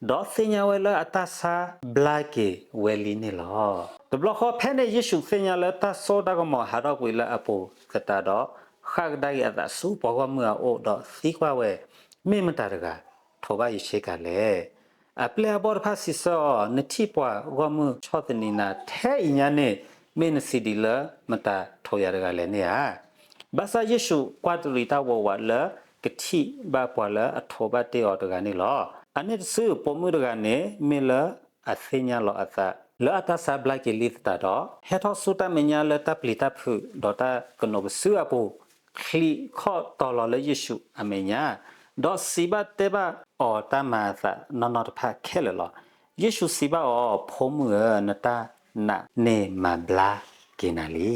ဒီးသ့ၣ်ညါဝဲလၢအတၢ်ဆါဘျါက့ၤဝဲလံန့ၣ်လီၤ. တဘျီဃီဖဲန့ၣ် ယ့ၣ်ၡူးသ့ၣ်ညါလၢတၢ်စိတၢ်ကမီၤဟးထီၣ်ကွံာ်လၢအပူၤသတးဒီး, ဃၣ်ကဒါက့ၤအသးဆူပှၤဂီၢ်မုၢ်အအိၣ်ဒီးသံကွၢ်ဝဲ, မ့ၢ်မတၤတဂၤ ထိးဘၣ်ယဆ့ကၤလဲၣ်. အပျဲၢ်အဘီၣ်တဖၣ်စံးဆၢအီၤ, နထံၣ်ပှၤဂီၢ်မုၢ်ဆီၣ်သနံးနၤထဲအံၤညါန့ၣ်, မ့ၢ်နစံးဒ်လၢမတၤထိးယၤတဂၤလဲၣ်န့ၣ်ဧါ. ဘၣ်ဆၣ်ယ့ၣ်ၡူးကွၢ်တရံးတၢ်ဝးဝးလၢကထံၣ်ဘၣ်ပှၤလၢအထိးဘၣ်တ့ၢ်အီၤတဂၤန့ၣ်လီၤ. အန့ၣ်တစုပိာ်မုၣ်တဂၤန့ၣ် မ့ၢ်လၢအသ့ၣ်ညါလီၤအသး လၢအတၢ်ဆါဘျါက့ၤလံသတးဒီး, ဟဲထီၣ်ဆူတၢ်မဲာ်ညါလၢတၢ်ပျံၤတၢ်ဖုး ဒီးတၢ်ကနိးကစုအပူၤ, ချံးခီၣ်တီၤလီၤလၢယ့ၣ်ၡူးအမဲာ်ညါ, ဒီးစံးဘၣ်တဲဘၣ်အီၤတၢ်မၤအသးနီၢ်နီၢ်တဖၣ်ခဲလၢာ်လီၤ. ယ့ၣ်ၡူးစံးဘၣ်အီၤ, ဖိမုၣ်ဧၢ, နတၢ်နာ်န့ၣ်မၤဘျါက့ၤနၤလံ.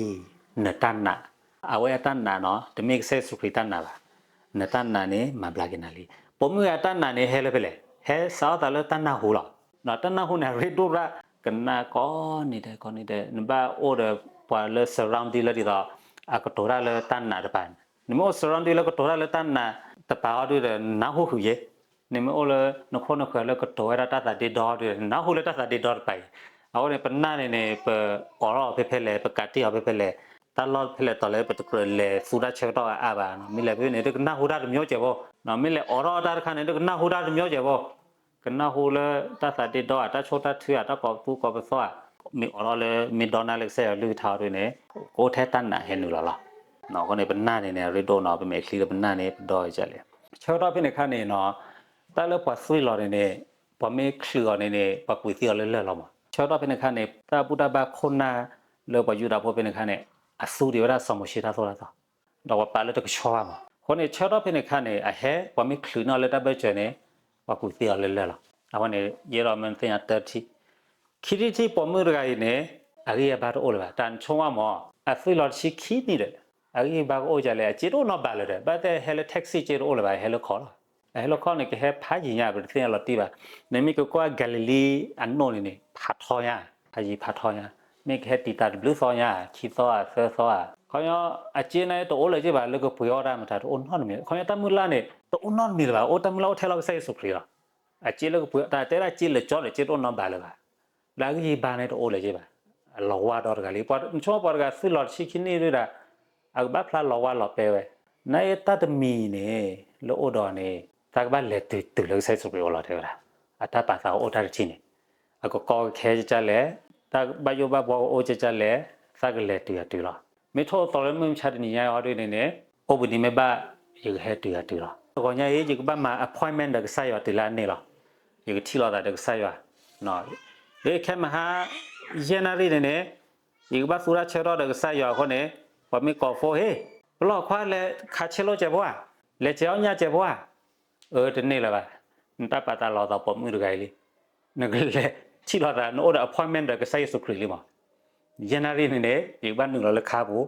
နတၢ်နာ်, အဝဲအတၢ်နာ်နီၤ, တမ့ၢ်ကစၢ်ယ့ၣ်ၡူးခရံာ်တၢ်နာ်ဘၣ်. နတၢ်နာ်န့ၣ်မၤဘျါက့ၤနၤလံ. ပိာ်မုၣ်အတၢ်နာ်န့ၣ်ဟဲလၢဖဲလဲၣ်, ဟဲစးထီၣ်သးလၢတၢ်နၢ်ဟူလီၤ. တၢ်နၢ်ဟူန့ၣ် အရ့ဒိၣ်ရၣ်, ကနၣ်ကိးနံၤဒဲးကိးနံၤဒဲး, နဘၣ်အိၣ်ဒီးပှၤလၢ surrounding လၢဒ်သိး အကတိၤတၢ်လၢတၢ်နာ်တပၤန့ၣ်, နမ့ၢ်အိၣ် surrounding လၢကတိၤတၢ်လၢတၢ်နာ်တပၤအီၤဒုဒီး နနၢ်ဟူဃုာ်ယဲ, နမ့ၢ်အိၣ်လၢနခိၣ်နဃၢၤလၢကတိၤဝဲဒၣ်တၢ်သးဒ့ဒီအီၤဒုဒီး နနၢ်ဟူလၢတၢ်သးဒ့ဒီတပၤအံၤ. အဃိန့ၣ် ပနာ်န့ၣ်န့ၣ် ပအိးထီၣ်အီၤဖဲဖဲလဲၣ်, ပကးတံၢ်အီၤဖဲဖဲလဲၣ်, တၢ်လီၢ်ဖဲလဲၣ်တီၤလဲၣ် ပတကြၢးလဲၤသူတၢ်ဆၢကတီၢ်အါအါဘၣ်. မ့ၢ်လဲၤဖဲန့ၣ် တကနၢ်ဟူတၢ်တမျိုးကျဲဘၣ်, မ့ၢ်လဲၤအိးထီၣ်တၢ်တခါန့ၣ် တကနၢ်ဟူတၢ်တမျိုးကျဲဘၣ်. ကနၢ်ဟူလၢတၢ်သးဒ့ဒီဧါ, တၢ်ဆိၣ်တၢ်ထုဧါ, တၢ်ကိးပသူကိးပသီဧါ, မ့ၢ်အိးထီၣ်လၢ မ့ၢ်ဒီနၢ်လၢကစၢ်ယွၤကလုၢ်ကထါအီၤဒ်န့ၣ်, ကအိၣ်ထဲတၢ်နာ်ဟဲနုာ်လီၤလီၤ. အဃိန့ၣ် ပနာ်န့ၣ်န့ၣ် အရ့ဒိၣ်နီၤ, ပမဲာ်ချံဒီးပနာ်န့ၣ် ပဒီဝဲဒ်လဲၣ်. ဆၢကတီၢ်ဖဲန့ၣ်အခါန့ၣ်နီၤ, တၢ်လၢပှၤသွံၣ်လီၤန့ၣ်န့ၣ်, ပှၤမ့ၢ်ချုးအီၤန့ၣ်န့ၣ် ပှၤကွံာ်သံအီၤလၢလၢၢ်လီၤမး. ဆၢကတီၢ်ဖဲန့ၣ်အခါန့ၣ် တၢ်ဘူၣ်တၢ်ဘါခိၣ်နၢ်လၢပှၤယူဒၤဖိဖဲန့ၣ်အခါန့ၣ်, အသူဒံးဝဲဒၣ်စီၤမိၤၡ့တၢ်သိၣ်တၢ်သီ ဒီးပှၤပာ်လၢတကဆှီဘၣ်မး. အဃိန့ၣ် ဆၢကတီၢ်ဖဲန့ၣ်အခါန့ၣ် အဟဲ ပှၤမ့ၢ်ချုးန့ၢ်အီၤလၢတၢ်ဘၢၣ်စၢၤန့ၣ်, ပှၤကွံာ်သံအီၤလၢလၢၢ်လီၤ. အဝဲန့ၣ် ယအဲၣ်ဒိးမၢသ့ၣ်ညါတၢ်ထံၣ်, ခံထံၣ်တထံၣ် ပိာ်မုၣ်တဂၤအံၤန့ၣ် အဂံၢ်အဘါတအိၣ်လၢၤဘၣ်. တၢ်နဆိကမိၣ်မး, အသွံၣ်လီၤတဆံခံနံၣ်ဒီး အဂံၢ်အဘါကအိၣ်ဒ်လဲၣ်, အစ့တအိၣ်နီတဘ့ၣ်လၢၤဒီး ဘၣ်သ့ၣ်ဟဲလၢ taxi စ့တအိၣ်လၢၤဘၣ်, ဟဲလၢခီလီၤ. အဟဲလၢခီန့ၣ် ကဟဲဖးယံၤညါ ပတသ့ၣ်ညါလီၤတံၢ်ဘၣ်. နမ့ၢ်ကကွၢ် Galilee အနိၣ်န့ၣ်န့ၣ် ဖးထီညါ, ဖးယံၤဖးထီညါ, မ့ၢ်ကဟဲတံာ်တာ်တဘျုးသီညါ, ခံသီဧါ သၢသီဧါ. ခီပညီ အစ့န့ၣ်တအိၣ်လၢၤဘၣ်, လၢကပှ့ၤအီၣ်တၢ်မတၤတအိၣ်နီတမံၤ. ခီပညီတၢ်မုၢ်လၢ်န့ၣ် တအိၣ်နီတမံၤလၢၤဘၣ်, အိၣ်တၢ်မုၢ်လၢ်အိၣ်ထဲလီၤကစၢ်ယ့ၣ်ၡူးခရံာ်လီၤ. အစ့လၢကပှ့ၤ တၢ်တဲဒၣ်စ့လၢာ်ကၠီဒီး စ့တအိၣ်နီတဘ့ၣ်လၢၤဘၣ်. လၢအဂံၢ်အဘါန့ၣ်တအိၣ်လၢၤဘၣ်. အလီၤဝါဒီတဂၤလံ. ပှၤဆိကမိၣ်ပှၤတဂၤသွံၣ်လီၤတဆံခံနံၣ်ဒုဒၣ်, အကဘၣ်ဖျါလီၤဝါလီၤပဲဝဲ. နတၢ်တမံၤန့ၣ် လၢအိၣ်ဒီးန့ၣ် သးကဘၣ်လဲၤတုၤတုၤလၢကစၢ်ယ့ၣ်ၡူးခရံာ်အအိၣ်လီၤ တဲဝဲဒၣ်. အတၢ်ပာ်သးအိၣ်တၢ်တထံၣ်န့ၣ်, အကကီကခဲကကလဲၣ်, တၢ်ဘၣ်ယိၣ်ဘၣ်ဘှီကအိၣ်ကကလဲၣ်, သးကလဲၤတုၤအတုၤလီၤ. မ့ၢ်ထိၣ်သီလၢမုၢ်မဆါတနံၤညါအံၤဒ်န့ၣ်န့ၣ်, အိၣ်ဘှံးနံၤမ့ၢ်ဘၣ်, ယကဟဲတုၤအတုၤလီၤ. တဂီၤညါအံၤ ယကဘၣ်မၤ appointment ဒီးကစၢ်ယွၤတုၤလၢအန့ၣ်လီၤ. ယကထံၣ်လိာ်သးဒီးကစၢ်ယွၤ. လၢခဲမဟါ ယဲၢ်နၣ်ရံၣ်န့ၣ်န့ၣ်, ယကဘၣ်သူတၢ်ဆၢကတီၢ်ဒီးကစၢ်ယွၤအဃိန့ၣ်, ပှၤမ့ၢ်ကိး phone, ဟ့ၣ်, ပလီၢ်ခွါလဲၤခးဆ့လိစဲးဖိဧါ, လဲၤစဲးအီၣ်ညၣ်စဲးဖိဧါ. အၢ တန့ၢ်လၢၤဘၣ်. နတၢ်ပာ်သးလီၤသးပိာ်မုၣ်တဂၤအံၤလံ. နကလဲၤထံၣ်လိာ်သး နအိၣ်ဒီး appointment ဒီးကစၢ်ယ့ၣ်ၡူးခရံာ်လံမး. ယဲၢ်နၣ်ရံၣ်န့ၣ်န့ၣ် ယကဘၣ်နုာ်လီၤလၢခါပူၤ,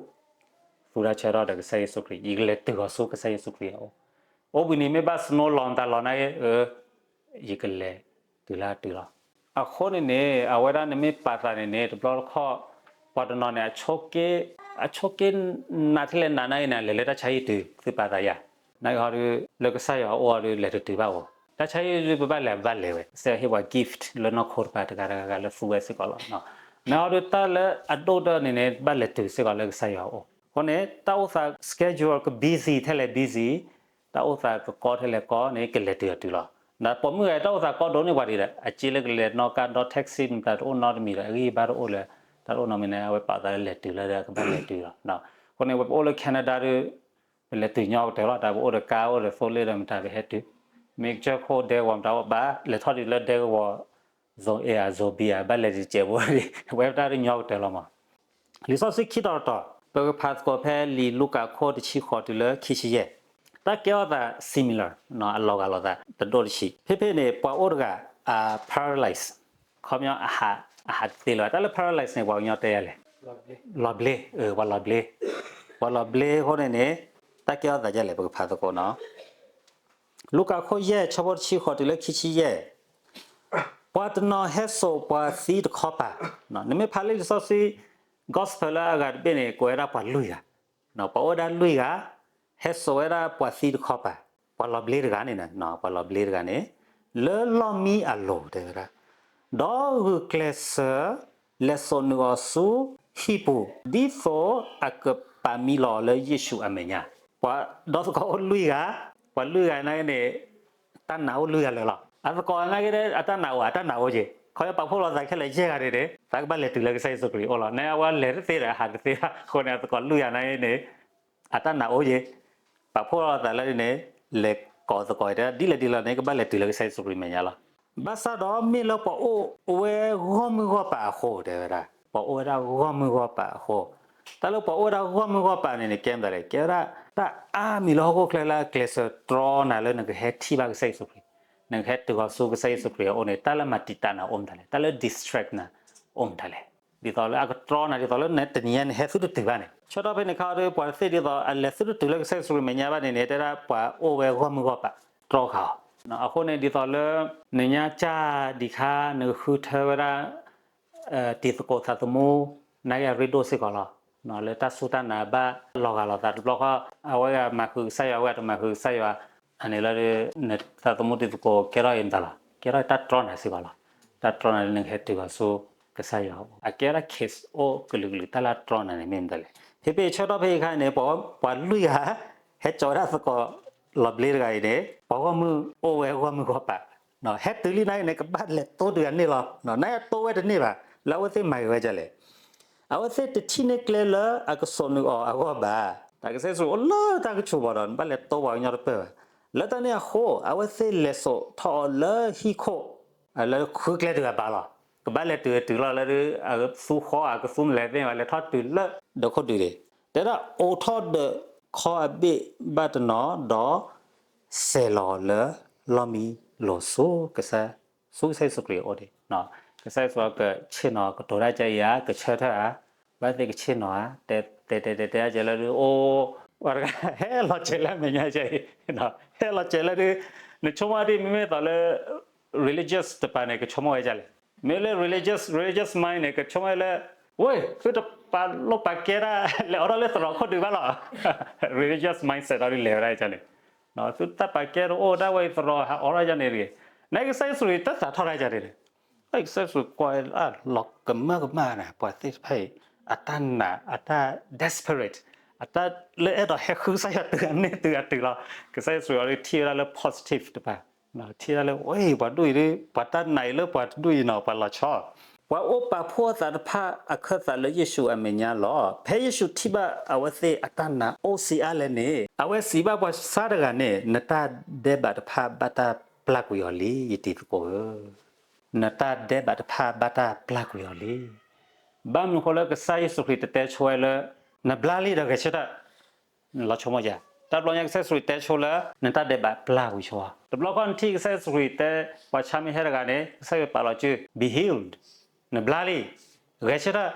သူတၢ်ဆၢကတီၢ်ဒီးကစၢ်ယ့ၣ်ၡူးခရံာ်, ယကလဲၤတုၤဃီၤဆူကစၢ်ယ့ၣ်ၡူးခရံာ်အအိၣ်. အိၣ်ဘှံးနံၤမ့ၢ်ဘၣ် snow လီၤမတၤလီၤနာ်က့, ယကလဲၤတုၤလၢအတုၤလီၤ. အဃိန့ၣ်န့ၣ် အဝဲဒၣ်နမ့ၢ်ပာ်သးန့ၣ်န့ၣ် တဘျီတခီၣ် ပှၤတနီၤန့ၣ် အဆိက့ အဆိက့နးထဲလဲၣ်နးနာ်က့န့ၣ် လဲၤလၢတၢ်ဆါဟံၣ်တုၤ သုပာ်သးယၤ, နာ်က့ဟီဒုး လၢကစၢ်ယွၤအအိၣ်အီၤဒုး လဲၤတတုၤဘၣ်အိၣ်, တၢ်ဆါဟံၣ်ဒုး ပဘၣ်လဲၤဘၣ်လဲၤဝဲ, ကစၢ်ယွၤဟ့ၣ်ပှၤ gift လၢနီၢ်ခိတပၤတဂၤတဂၤဂၤလၢသူဝဲစ့ၢ်ကီးလီၤ. နာ်က့ဟီဒုး တၢ်လၢအဒိၣ်တၢ်န့ၣ်န့ၣ် ဘၣ်လဲၤတုၤစ့ၢ်ကီးလၢကစၢ်ယွၤအအိၣ်. အဃိန့ၣ် တၢ်အိၣ်သး schedule က busy ထဲလဲၣ် busy, တၢ်အိၣ်သးကကီထဲလဲၣ်ကီန့ၣ် ကလဲၤတုၤအတုၤလီၤ. ဒီးပိာ်မုၣ်ဂၤတၢ်အိၣ်သးကီဒိၣ်န့ၢ်ပှၤဒံးဒီး အစ့လၢကလဲၤနီၣ်ကါဒီ taxi မတၤတအိၣ်နီတမံၤဒီး အဂံၢ်အဘါတအိၣ်လၢၤ, တၢ်တအိၣ်နီတမံၤန့ၣ် အဝဲပာ်သးလၢလဲၤတုၤလၢကဘၣ်လဲၤတုၤလီၤ. အဃိန့ၣ် ပဝဲပအိၣ်လၢ Canada ဒုး ပလဲၤတုၤညီကတၢၢ်လီၤ. တၢ်ပအိၣ်ဒီးကါအိၣ်ဒီးသိလ့ၣ်ဒီးမတၤပဟဲတုၤ, မ့ၢ်ကစၢၢ်ခိၣ်ဒဲကဝီၤမတၤအိၣ်ဘၣ် လဲၤထီၣ်ဒံးလၢဒဲကဝီၤ zone A ဧါ zone B ဧါ ဘၣ်လဲၤတစဲးဖိ, ပဝဲပတၢ်ဒုးညီကတၢၢ်လီၤမး. လံာ်စီဆှံခံတီၤတတီၤ ပကဖးသကိးဖဲလံာ်လူၤကၣ်ခိၣ်တဆံဃိးတုၤလၢခံဆံယဲၢ်, တၢ်ကဲထီၣ်သး similar, အလီၤဂာ်လိာ်သး တဒိၣ်တဆံး. ဖဲဖဲန့ၣ် ပှၤအိၣ်တဂၤ အ paralyze, ခီပညီ အဟးတသ့လၢၤဘၣ်. တၢ်လၢ paralyze န့ၣ် ပှၤကညီတဲယၤလဲၣ်, လီၤဘျ့, ပှၤလီၤဘျ့, ပှၤလီၤဘျ့အဃိန့ၣ်န့ၣ် တၢ်ကဲထီၣ်သးဒ်လဲၣ် ပကဖးသကိးနီၤ. လူၤကၣ်ခိၣ်ယဲၢ် ဆၢဖိတဆံဃိးတုၤလၢခံဆံယဲၢ်, ပှၤတနီၤဟဲစိာ်ပှၤသံတခီပၤ, နမ့ၢ်ဖးလၢလံာ်စီဆှံ gospel လၢအဂၤတဘ့ၣ်န့ၣ် ကွဲးဝဲဒၣ်ပှၤလွံၢ်ဂၤ, ပှၤအိၣ်ဝဲဒၣ်လွံၢ်ဂၤ ဟဲစိာ်ဝဲဒၣ်ပှၤသံတခီပၤ, ပှၤလီၤဘျ့တဂၤန့ၣ်, ပှၤလီၤဘျ့တဂၤန့ၣ် လၢလီၢ်မံအလိၤတဲဝဲဒၣ်, ဒီးဂုာ်ကျဲးစၢး လဲၤစိာ်နုာ်အီၤဆူဟံၣ်ပူၤ ဒ်သိးအကပာ်မံလီၤအီၤလၢယ့ၣ်ၡူးအမဲာ်ညါ. ပှၤဒီသကိးအိၣ်လွံၢ်ဂၤ, ပှၤလွံၢ်ဂၤနာ်က့န့ၣ် တၢ်နာ်အိၣ်လွံၢ်ဂၤလၢာ်လီၤ. အသကိးနာ်က့ အတၢ်နာ်အိၣ်, အတၢ်နာ်အိၣ်က့ၤ, ခီပညီပာ်ဖှိၣ်လိာ်သးခဲလၢာ်ယဲၢ်ဂၤန့ၣ်န့ၣ် သးကဘၣ်လဲၤတုၤလၢကစၢ်ယ့ၣ်ၡူးခရံာ်အအိၣ်လီၤ. နာ်က့အဝဲလဲၤတသ့ဒီးအဟးတသ့ဘၣ်. အဃိန့ၣ် အသကိးလွံၢ်ဂၤနာ်က့န့ၣ် အတၢ်နာ်အိၣ်က့ၤ, ပာ်ဖှိၣ်လိာ်သးလၢန့ၣ် လဲၤကိးသကိးတဲဒ်လဲၣ်ဒ်လဲၣ်န့ၣ် ကဘၣ်လဲၤတုၤလၢကစၢ်ယ့ၣ်ၡူးခရံာ်မဲာ်ညါလီၤ. ဘၣ်ဆၣ်ဒီးမ့ၢ်လၢပှၤအိၣ်ဝဲဂီၢ်မုၢ်ဂီၢ်ပာ်အဃိတဲဝဲဒၣ်, ပှၤအိၣ်ဝဲဒၣ်ဂီၢ်မုၢ်ဂီၢ်ပာ်အဃိ, တၢ်လၢပှၤအိၣ်ဝဲဒၣ်ဂီၢ်မုၢ်ဂီၢ်ပာ်န့ၣ်န့ၣ် ကဲမတၤလဲၣ်, ကဲဝဲဒၣ် တၢ်အါမံၤလၢဟီၣ်ခိၣ်ချၢလၢအကျဲးစၢးတြီနၤလၢနကဟဲထံၣ်ဘၣ်ကစၢ်ယ့ၣ်ၡူးခရံာ်, နကဟဲတုၤဃီၤဆူကစၢ်ယ့ၣ်ၡူးခရံာ်အအိၣ်န့ၣ် တၢ်လၢမၤတံာ်တာ်နၤအိၣ်မတၤလဲၣ်, တၢ်လၢ distract နၤအိၣ်မတၤလဲၣ်. ဒ်သိးလၢအကတြီနၤ ဒ်သိးလၢနတနံၤညါနဟဲသုတတုၤဘၣ်န့ၣ်, ဆၢကတီၢ်ဖဲန့ၣ်ခါအီၤဒီး ပှၤတသ့ၣ်ဒ်သိးအလဲၤသုတတုၤလၢကစၢ်ယ့ၣ်ၡူးခရံာ်မဲာ်ညါဘၣ်န့ၣ်န့ၣ် တဲဒၣ်ပှၤအိၣ်ဝဲဂီၢ်မုၢ်ဂီၢ်ပာ်တြီဃာ်အီၤ. အဃိန့ၣ် ဒ်သိးလၢ နညါကၢ်ဒံးခါ နကဃုထၢဝဲဒၣ် တံၤသကိးသးသမူ နာ်က့အရ့ဒိၣ်စ့ၢ်ကီးလီၤ. လၢတၢ်စူၢ်တၢ်နာ်ဘၣ်လီၤဂာ်လိာ်သးတဘျီဃီ, အဝဲဂၤမၤဃုာ်ကစၢ်ယွၤ အဝဲဂၤတမၤဃုာ်ကစၢ်ယွၤ, အန့ၣ်လီၤဒီး နသးသမူတံၤသကိးကဲထီၣ်အံၤမတၤလီၤ, ကဲထီၣ်တၢ်တြီနၤစ့ၢ်ကီးလီၤ. တၢ်တြီနၤလၢနကဟဲတုၤဃီၤဆူကစၢ်ယွၤအအိၣ်, အကဲဝဲဒၣ် case အိၣ်ကလုာ်ကလုာ် တၢ်လၢအတြီနၤန့ၣ်မ့ၢ်မတၤလဲၣ်. ဖဲဖဲဆၢကတီၢ်ဖဲအံၤအခါန့ၣ် ပှၤလွံၢ်ဂၤ ဟဲစိာ်ဝဲဒၣ်သကိးလီၤဘျ့တဂၤအံၤန့ၣ် ပှၤဂီၢ်မုၢ်အိၣ်ဝဲဂီၢ်မုၢ်ဂီၢ်ပာ် ဟဲတုၤလံနာ်က့န့ၣ် ကဘၣ်လဲၤတိတုၤအန့ၢ်လီၤ. နာ်က့တိဝဲတန့ၢ်ဘၣ်. လၢအဝဲသ့ၣ်မၤဂ့ၤဝဲဒ်လဲၣ်. အဝဲသ့ၣ်တထံၣ်န့ၢ်ကျဲလၢအကစိာ်နုာ်အီၤအဂီၢ်ဘၣ်. တၢ်ကစၢ်ယ့ၣ်ၡူးအိၣ်လၢတၢ်ကဆူးဘၣ်ဒီး နဘၣ်လဲၤတိပှၤကညီတပၢၢ်ဘၣ်. လၢတၢ်န့ၣ်အဃိ အဝဲသ့ၣ်လဲၤစိာ်ထီၣ်အီၤလၢဟံၣ်ခိၣ် လၢဃုကျဲတဂၤဘၣ်လီၤ. ကဘၣ်လဲၤတုၤတုၤလီၤလၢဒုး အသူဃီအကသူမလဲၤသ့ၣ်ဘၣ် လဲၤထီၣ်တုၤလၢဒီးခိၣ်ဒုးန့ၣ် တဲဒၣ်အိးထီၣ်ဒီးခီအဘ့ၣ်ဘၣ်တနီၤဒီး စဲးလီၤလၢလီၢ်မံလိၤဆူကစၢ်, ဆူကစၢ်ယ့ၣ်ၡူးခရံာ်အအိၣ်ဒံး. ကစၢ်ယ့ၣ်ၡူးကဆ့ၣ်နီၤကတိၤတၢ်ကဲအံၤဧါ, ကဆၢထၢၣ်ဧါ, ဘၣ်သ့ၣ်ကဆ့ၣ်နီၤဧါ, တဲတဲတဲတဲတဲကဲလၢဒုး အိၣ် ပှၤတဂၤဟဲလီၤစဲးလၢအမဲာ်ညါကဲအံၤ, ဟဲလီၤစဲးလၢဒုး နဆိကမိၣ်ဒ်မ့မ့ၢ်သိးလၢ religious တပၤန့ၣ် ကဆိကမိၣ်ဝဲဒ်လဲၣ်. မ့ၢ်လၢ religious, religious mind န့ၣ် ကဆိကမိၣ်ဝဲလၢ ဝ့ၢ် သုတပာ်လီၢ်ပာ်ကဲတၢ် လဲၤအိးထီၣ်လၢသရိာ်ခိၣ်ဒုးဘၣ်လီၤ. religious mindset ဒီးဒ်လဲၣ်ဝဲဒၣ်န့ၣ် သုတၢ်ပာ်ကဲတအိၣ်ဒၣ်ဝဲအံၤ သရိာ်ဟးအိးထီၣ်ဒ်န့ၣ်တဂ့ၤ. နာ်က့ကစၢ်ယ့ၣ်ၡူးတသးထီၣ်တၢ်ဒ်န့ၣ် ကစၢ်ယ့ၣ်ၡူးကွၢ်လီၤကမၢကမၣ်န့ၣ် ပှၤသ့ၣ်တဖၣ်အံၤ အတၢ်နာ် အတၢ် desperate အတၢ်လၢအဲၣ်ဒိးဟဲဃုကစၢ်ယွၤတုၤအန့ၢ်တုၤအတုၤလီၤ. ကစၢ်ယ့ၣ်ၡူးအံၤဒုးထံၣ်ဝဲဒၣ်လၢ positive တပၤ, ထံၣ်ဝဲဒၣ်လၢ ဝ့ၢ် ပှၤဒ်အံၤဒုး ပှၤတၢ်နာ်အံၤလၢပှၤတဒ်အံၤနီၤ ပှၤလီၤဆီ ပှၤအိၣ်ပာ်ဖှိၣ်အသးတဖၣ်အခၢၣ်သးလၢယ့ၣ်ၡူးအမဲာ်ညါလီၤ. ဖဲယ့ၣ်ၡူးထံၣ်ဘၣ်အဝဲသ့ၣ်အတၢ်နာ်အိၣ်ဆံးအါလဲၣ်န့ၣ် အဝဲစံးဘၣ်ပှၤဆါတဂၤန့ၣ် နတၢ်ဒဲးဘးတဖၣ်ဘၣ်တၢ်ပျၢ်ကွံာ်အီၤလံ ယတံၤသကိးဧၢ, နတၢ်ဒဲးဘးတဖၣ်ဘၣ်တၢ်ပျၢ်ကွံာ်အီၤလံ. ဘၣ်မနုၤဃိလၢကစၢ်ယ့ၣ်ၡူးခရံာ်တတဲဆိဝဲလၢ နဘျါလံဒီးဂဲၤဆၢထၢၣ် လီၤဆိကမိၣ်ယၤ, တၢ်ဘျီညါကစၢ်ယ့ၣ်ၡူးခရံာ်တဲဆိလၢ နတၢ်ဒဲးဘးပျၢ်ကွံာ်ဆိ, တဘျီဃီနထံၣ်ကစၢ်ယ့ၣ်ၡူးခရံာ်တဲ ပှၤဆါမ့ၢ်ဟဲတဂၤန့ၣ် ကစၢ်ယွၤပာ်လီၤစု be healed, နဘျါလံ, ဂဲၤဆၢထၢၣ်,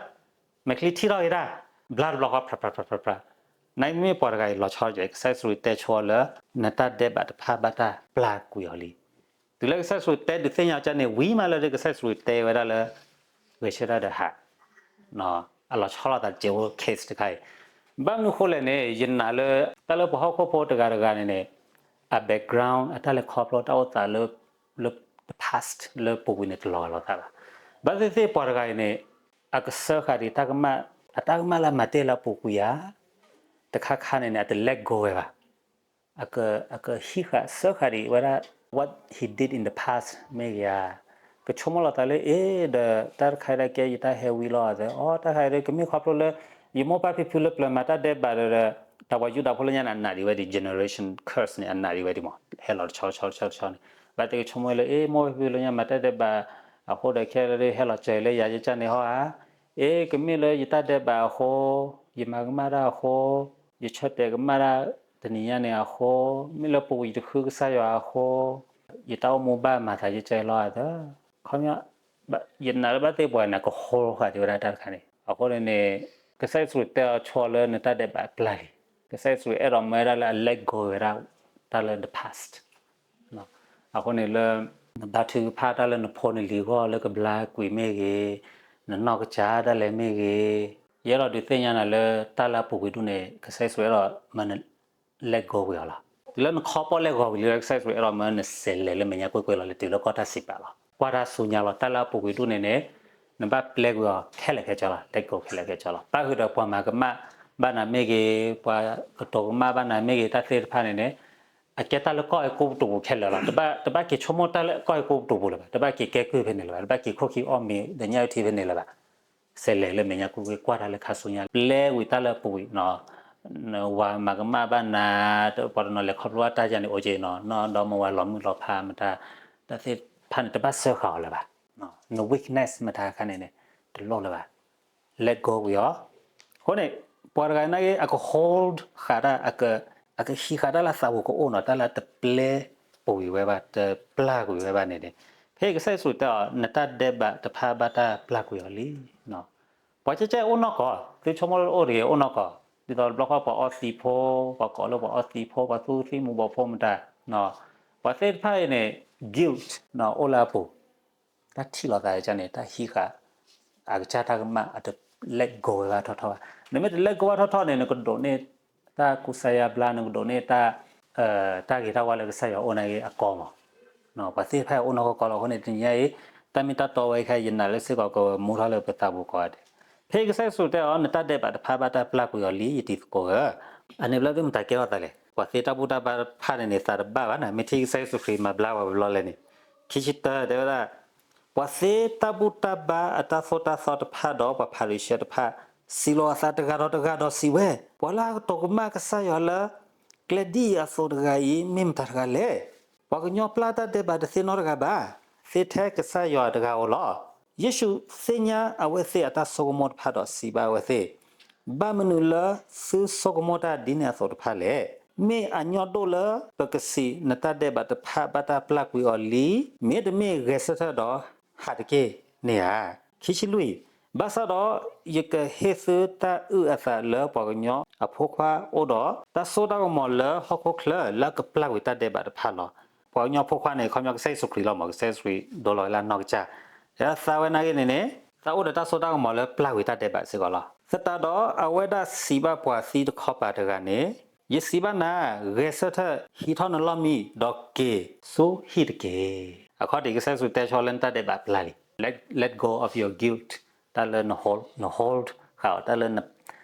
မဲာ်ချံထံထီၣ်က့ၤတၢ်, ဘျါတဘျီဃီ ဖြးဖြးဖြးဖြးဖြး, နာ်က့မ့ၢ်ပှၤတဂၤအံၤလီၤဆီကစၢ်ယ့ၣ်ၡူးခရံာ်တဲဆိလၢ နတၢ်ဒဲးဘးတဖၣ်ဘၣ်တၢ်ပျၢ်ကွံာ်အီၤလံ. တုၤလၢကစၢ်ယ့ၣ်ၡူးခရံာ်တဲဒုးသ့ၣ်ညါကန့ၣ် ဝံၤမးလၢကစၢ်ယ့ၣ်ၡူးခရံာ်တဲဝဲဒၣ်လၢ ဂဲၤဆၢထၢၣ်ဒီးဟး အလီၤဆီလိာ်သးတစဲးဖိ case တခါအံၤ, ဘၣ်မနုၤဃိလဲၣ်န့ၣ် ယနာ်လၢ တၢ်လၢပှၤဟီၣ်ခိၣ်ဖိတဂၤတဂၤန့ၣ်န့ၣ် အ background အတၢ်လဲၤခီဖျိတၢ်အိၣ်သးလၢ လၢ the past လၢပူၤကွံာ်န့ၣ် တလီၤဂာ်လိာ်သးဘၣ်. ဘၣ်သ့ၣ်သ့ၣ်ပှၤတဂၤအံၤန့ၣ် အကစၢဃာ်ဒံးတၢ်ကမၣ်, အတၢ်ကမၣ်လၢအမၤတ့ၢ်လၢအပူၤကွံာ်ဧါ, တခါခါန့ၣ်န့ၣ် အတ let go ဝဲဘၣ်. အကဟံးဃာ်စၢဃာ်ဒံးဝဲဒၣ် what he did in the past မ့ၢ်ဂ့ၤဧါ, ကဆိကမိၣ်လီၤသးလၢ အ့ ဒီးတၢ်တခါအံၤဒၣ်ကဲယတၢ်ဟဲဝံၤလီၤသး, အီ တၢ်တခါအံၤဒၣ်ကမ့ၢ်ခီဖျိလၢ ယမိၢ်ပၢ်ဖံဖုလၢပျၢၤမၤတၢ်ဒဲးဘးဒီး တၢ်ပှၤယူဒၤဖိလၢညါန့ၣ် အနာ်ဒံးဝဲဒံး generation curse န့ၣ် အနာ်ဒံးဝဲဒံးမး ဟဲလီၤတဆီဆီဆီဆီန့ၣ်, ဘၣ်သ့ၣ်ကဆိကမိၣ်လၢ အ့ မိၢ်ပၢ်ဖံဖုလၢညါမၤတၢ်ဒဲးဘး အဃိဒီးခဲလၢာ်ဟဲလီၤစၢၤလၢယၤယကၢ်န့ၣ်ဟီဧါ, အ့ ကမ့ၢ်လၢယတၢ်ဒဲးဘးအဃိ, ယမၤကမၣ်တၢ်အဃိ, ယဆၢတဲာ်ကမၣ်တၢ်တနံၤညါန့ၣ်အဃိ, မ့ၢ်လၢပူၤကွံာ်ယတဃုကစၢ်ယွၤအဃိ, ယတၢ်အိၣ်မူဘၣ်မၤသးယကၢ်လီၤသး, ခီပညီ ယနာ်လၢဘၣ်သ့ၣ်ပှၤန့ၣ် ကဟိဃာ်ဒံးဝဲဒၣ်တၢ်တခါန့ၣ်, အဃိန့ၣ်န့ၣ် ကစၢ်ယ့ၣ်ၡူးခရံာ်တဲအီၤဆိလၢနတၢ်ဒဲးဘးပျၢ်လံ. ကစၢ်ယ့ၣ်ၡူးခရံာ်အဲၣ်ဒိးမၢဝဲဒၣ်လၢအ let go ဝဲဒၣ် တၢ်လၢ the past အဃိန့ၣ်လၢ နဘါထုကဖၣ်တၢ်လၢနဖိနလံၤအဂီၢ်လၢကဘျါကွံာ်မ့ၢ်ဂ့ၤ, နနီၢ်ကစၢ်ဒၣ်လဲာ်မ့ၢ်ဂ့ၤ, ယအဲၣ်ဒိးဒုးသ့ၣ်ညါနၤလၢတၢ်လၢအပူၤကွံာ်ဒူၣ်န့ၣ် ကစၢ်ယ့ၣ်ၡူးအဲၣ်ဒိးမၢန let go ကွံာ်အီၤလီၤ. တုၤလၢနခီပီၣ် let go ကွံာ်လံ ကစၢ်ယ့ၣ်ၡူးအဲၣ်ဒိးမၢနစဲးလဲၤလၢမဲာ်ညါကွ့ၢ်ကွ့ၢ်လီၤ. လဲၤတုၤလၢကီၢ်တၢ်စံးပာ်လီၤ. ကွၢ်တၢ်ဆူညါလီၤ. တၢ်လၢအပူၤကွံာ်ဒူၣ်န့ၣ်န့ၣ် နဘၣ်ပျဲကွံာ်အီၤခဲလၢာ်ခဲဆ့လီၤ. let go ခဲလၢာ်ခဲဆ့လီၤ. ပၣ်ဃုာ်ဒီးပှၤမၤကမၣ်ဘၣ်နၤမ့ၢ်ဂ့ၤ, ပှၤကတိၤကမၣ်ဘၣ်နၤမ့ၢ်ဂ့ၤ, တၢ်သ့ၣ်တဖၣ်န့ၣ်န့ၣ် အကဲတၢ်လၢကီၢ်အဲၤကူပတူးပူၤခဲလၢာ်လီၤ. တဘၣ်က့ၤဆိကမိၣ်တၢ်လၢကီၢ်အဲၤကူပတူးပူၤလၢၤဘၣ်. တဘၣ်က့ၤကဲကုၢ်ဖဲန့ၣ်လၢၤဘၣ်. တဘၣ်က့ၤခိၣ်ခံအီၣ်မ့ၤဒီးညၣ်အုၣ်ထံဖဲန့ၣ်လၢၤဘၣ်. စဲးလဲၤလၢမဲာ်ညါကွ့ၢ်ကွ့ၢ် ကွၢ်တၢ်လၢခါဆူညါ, ပျဲကွံာ်တၢ်လၢအပူၤကွံာ်, နဝၤမၤကမၣ်ဘၣ်နၤ, ပှၤတနီၤလဲၤခီဖျိဘၣ်တၢ်ယၤန့ၣ် အိၣ်က့ၤနီၤ, နီၢ်ဒီမါဝၤလီၤမုၢ်လီၤဖးမတၤ, တၢ်သ့ၣ်တဖၣ်န့ၣ် တဘၣ်စၢဃာ်အီၤလၢၤဘၣ်. န weakness မတၤတခါန့ၣ်န့ၣ် တလိၣ်လၢၤဘၣ်. let go ကွံာ်အီၤ. အဃိန့ၣ် ပှၤတဂၤနာ်က့ အက hold ဃာ်တၢ်, အကဟံးဃာ်တၢ်လၢအသးပူၤကအိၣ်နီၤ, တၢ်လၢတပျဲပူၤကွံာ်ဝဲဘၣ်, တပျၢ်ကွံာ်ဝဲဘၣ်န့ၣ်န့ၣ်, ဖဲကစၢ်ယ့ၣ်ၡူးတဲအီၤ နတၢ်ဒဲးဘးတဖၣ်ဘၣ်တၢ်ပျၢ်ကွံာ်အီၤလံ. ပှၤကဲကဲအိၣ်နီၢ်ကီၢ်, သုဆိကမိၣ်လၢအိၣ်တဂ့ၤ အိၣ်နီၢ်ကီၢ်, ဒ်သိးတဘျီဃီပှၤအီသံးဖိ, ပှၤကိးလၢပှၤအီသံးဖိ, ပှၤသူသံးမူၤဘှီးဖိမတၤ, ပှၤသ့ၣ်တဖၣ်အံၤန့ၣ် guilt အိၣ်လၢအပူၤ, တၢ်ထံၣ်လိာ်သးကန့ၣ် တၢ်ဟံးဃာ် အကစၢ်တၢ်ကမၣ် အတ let go ဝဲဘၣ်ထီၣ်ထီၣ်ဘၣ်. နမ့ၢ်တ let go ဘၣ်ထီၣ်ထီၣ်န့ၣ် နကဒိးန့ၢ် တၢ်ကူစါယါဘျါ, နကဒိးန့ၢ်တၢ် တၢ်ဂ့ၤတၢ်ဝါလၢကစၢ်ယွၤအိၣ်နာ်က့အကီမး. ပှၤသ့ၣ်တဖၣ်အံၤအိၣ်နီၢ်ကီၢ်လီၤ. အဃိန့ၣ် တနံၤညါအံၤ တၢ်မ့ၢ်တၢ်တီဝဲခဲအံၤ ယနာ်လၢစ့ၢ်ကီးကမူထီၣ်လၢပသးပူၤကိးဂၤဒဲး. ဖဲကစၢ်ယ့ၣ်ၡူးတဲအီၤ နတၢ်ဒဲးဘးတဖၣ်ဘၣ်တၢ်ပျၢ်ကွံာ်အီၤလံ ယတံၤသကိးဧၢ, အန့ၣ်ဘျီသုမတၤကဲထီၣ်သးလဲၣ်. ပှၤသ့တၢ်ဘူၣ်တၢ်ဘါတဖၣ်န့ၣ်န့ၣ် သးတဘၣ်ဘၣ်နၤ, မ့ၢ်ထံၣ်ကစၢ်ယ့ၣ်ၡူးခရံာ်မၤဘျါပှၤဘျီလဲၣ်န့ၣ်, ခံဆံတၢ တဲဝဲဒၣ်, ပှၤသ့တၢ်ဘူၣ်တၢ်ဘါအတၢ်သိၣ်တၢ်သီတဖၣ်ဒီးပှၤဖၤရံၤၡဲတဖၣ် စံးလီၤအသးတဂၤဒီးတဂၤဒီးစံးဝဲ, ပှၤလၢအကတိၤကမၣ်ကစၢ်ယွၤလၢ ကျဲဒ်အံၤအသိးတဂၤအံၤ မ့ၢ်မတၤတဂၤလဲၣ်. ပှၤကညီပျၢ်တၢ်ဒဲးဘးတသ့နီတဂၤဘၣ်, သ့ထဲကစၢ်ယွၤတဂၤဧိၤလီၤ. ယ့ၣ်ၡူးသ့ၣ်ညါအဝဲသ့ၣ်အတၢ်ဆိကမိၣ်တဖၣ်ဒီးစံးဘၣ်အဝဲသ့ၣ်, ဘၣ်မနုၤလၢသုဆိကမိၣ်တၢ်ဒ်န့ၣ်အသိးတဖၣ်လဲၣ်. မ့ၢ်အညီဒိၣ်လၢပကစံးနတၢ်ဒဲးဘးတဖၣ်ဘၣ်တၢ်ပျၢ်ကွံာ်အီၤလံ, မ့တမ့ၢ်ဂဲၤဆၢထၢၣ်ဒီးဟးတက့ၢ်န့ၣ်ဧါ. ခံဆံလွံၢ်, ဘၣ်ဆၣ်ဒီးယကဟ့ၣ်သုတၢ်အုၣ်အသးလၢပှၤကညီအဖိခွါအအိၣ်ဒီး တၢ်စိတၢ်ကမီၤလၢဟီၣ်ခိၣ်ချၢလၢအကပျၢ်ကွံာ်တၢ်ဒဲးဘးတဖၣ်လီၤ. ပှၤကညီအဖိခွါန့ၣ် ခီပညီကစၢ်ယ့ၣ်ၡူးခရံာ်လီၤမး, ကစၢ်ယ့ၣ်ၡူးခရံာ်ဒိလီၤဝဲလၢအနီၢ်ကစၢ်, လၢသးဝဲနာ်က့န့ၣ်န့ၣ် သးအိၣ်ဒီးတၢ်စိတၢ်ကမီၤလၢပျၢ်ကွံာ်တၢ်ဒဲးဘးစ့ၢ်ကီးလီၤ. သတးဒီးအဝဲဒၣ်စံးဘၣ်ပှၤသံတခီပၤတဂၤန့ၣ်, ယစံးဘၣ်နၤ, ဂဲၤဆၢထၢၣ်, ဟံးထီၣ်နလီၢ်မံဒီးက့ၤဆူဟံၣ်တက့ၢ်. အခီၣ်ထံးကစၢ်ယ့ၣ်ၡူးတဲဆိလၢနတၢ်ဒဲးဘးပျၢ်လံ, let, let go of your guilt, တၢ်လၢန hold, န hold ဃာ်အီၤ, တၢ်လၢ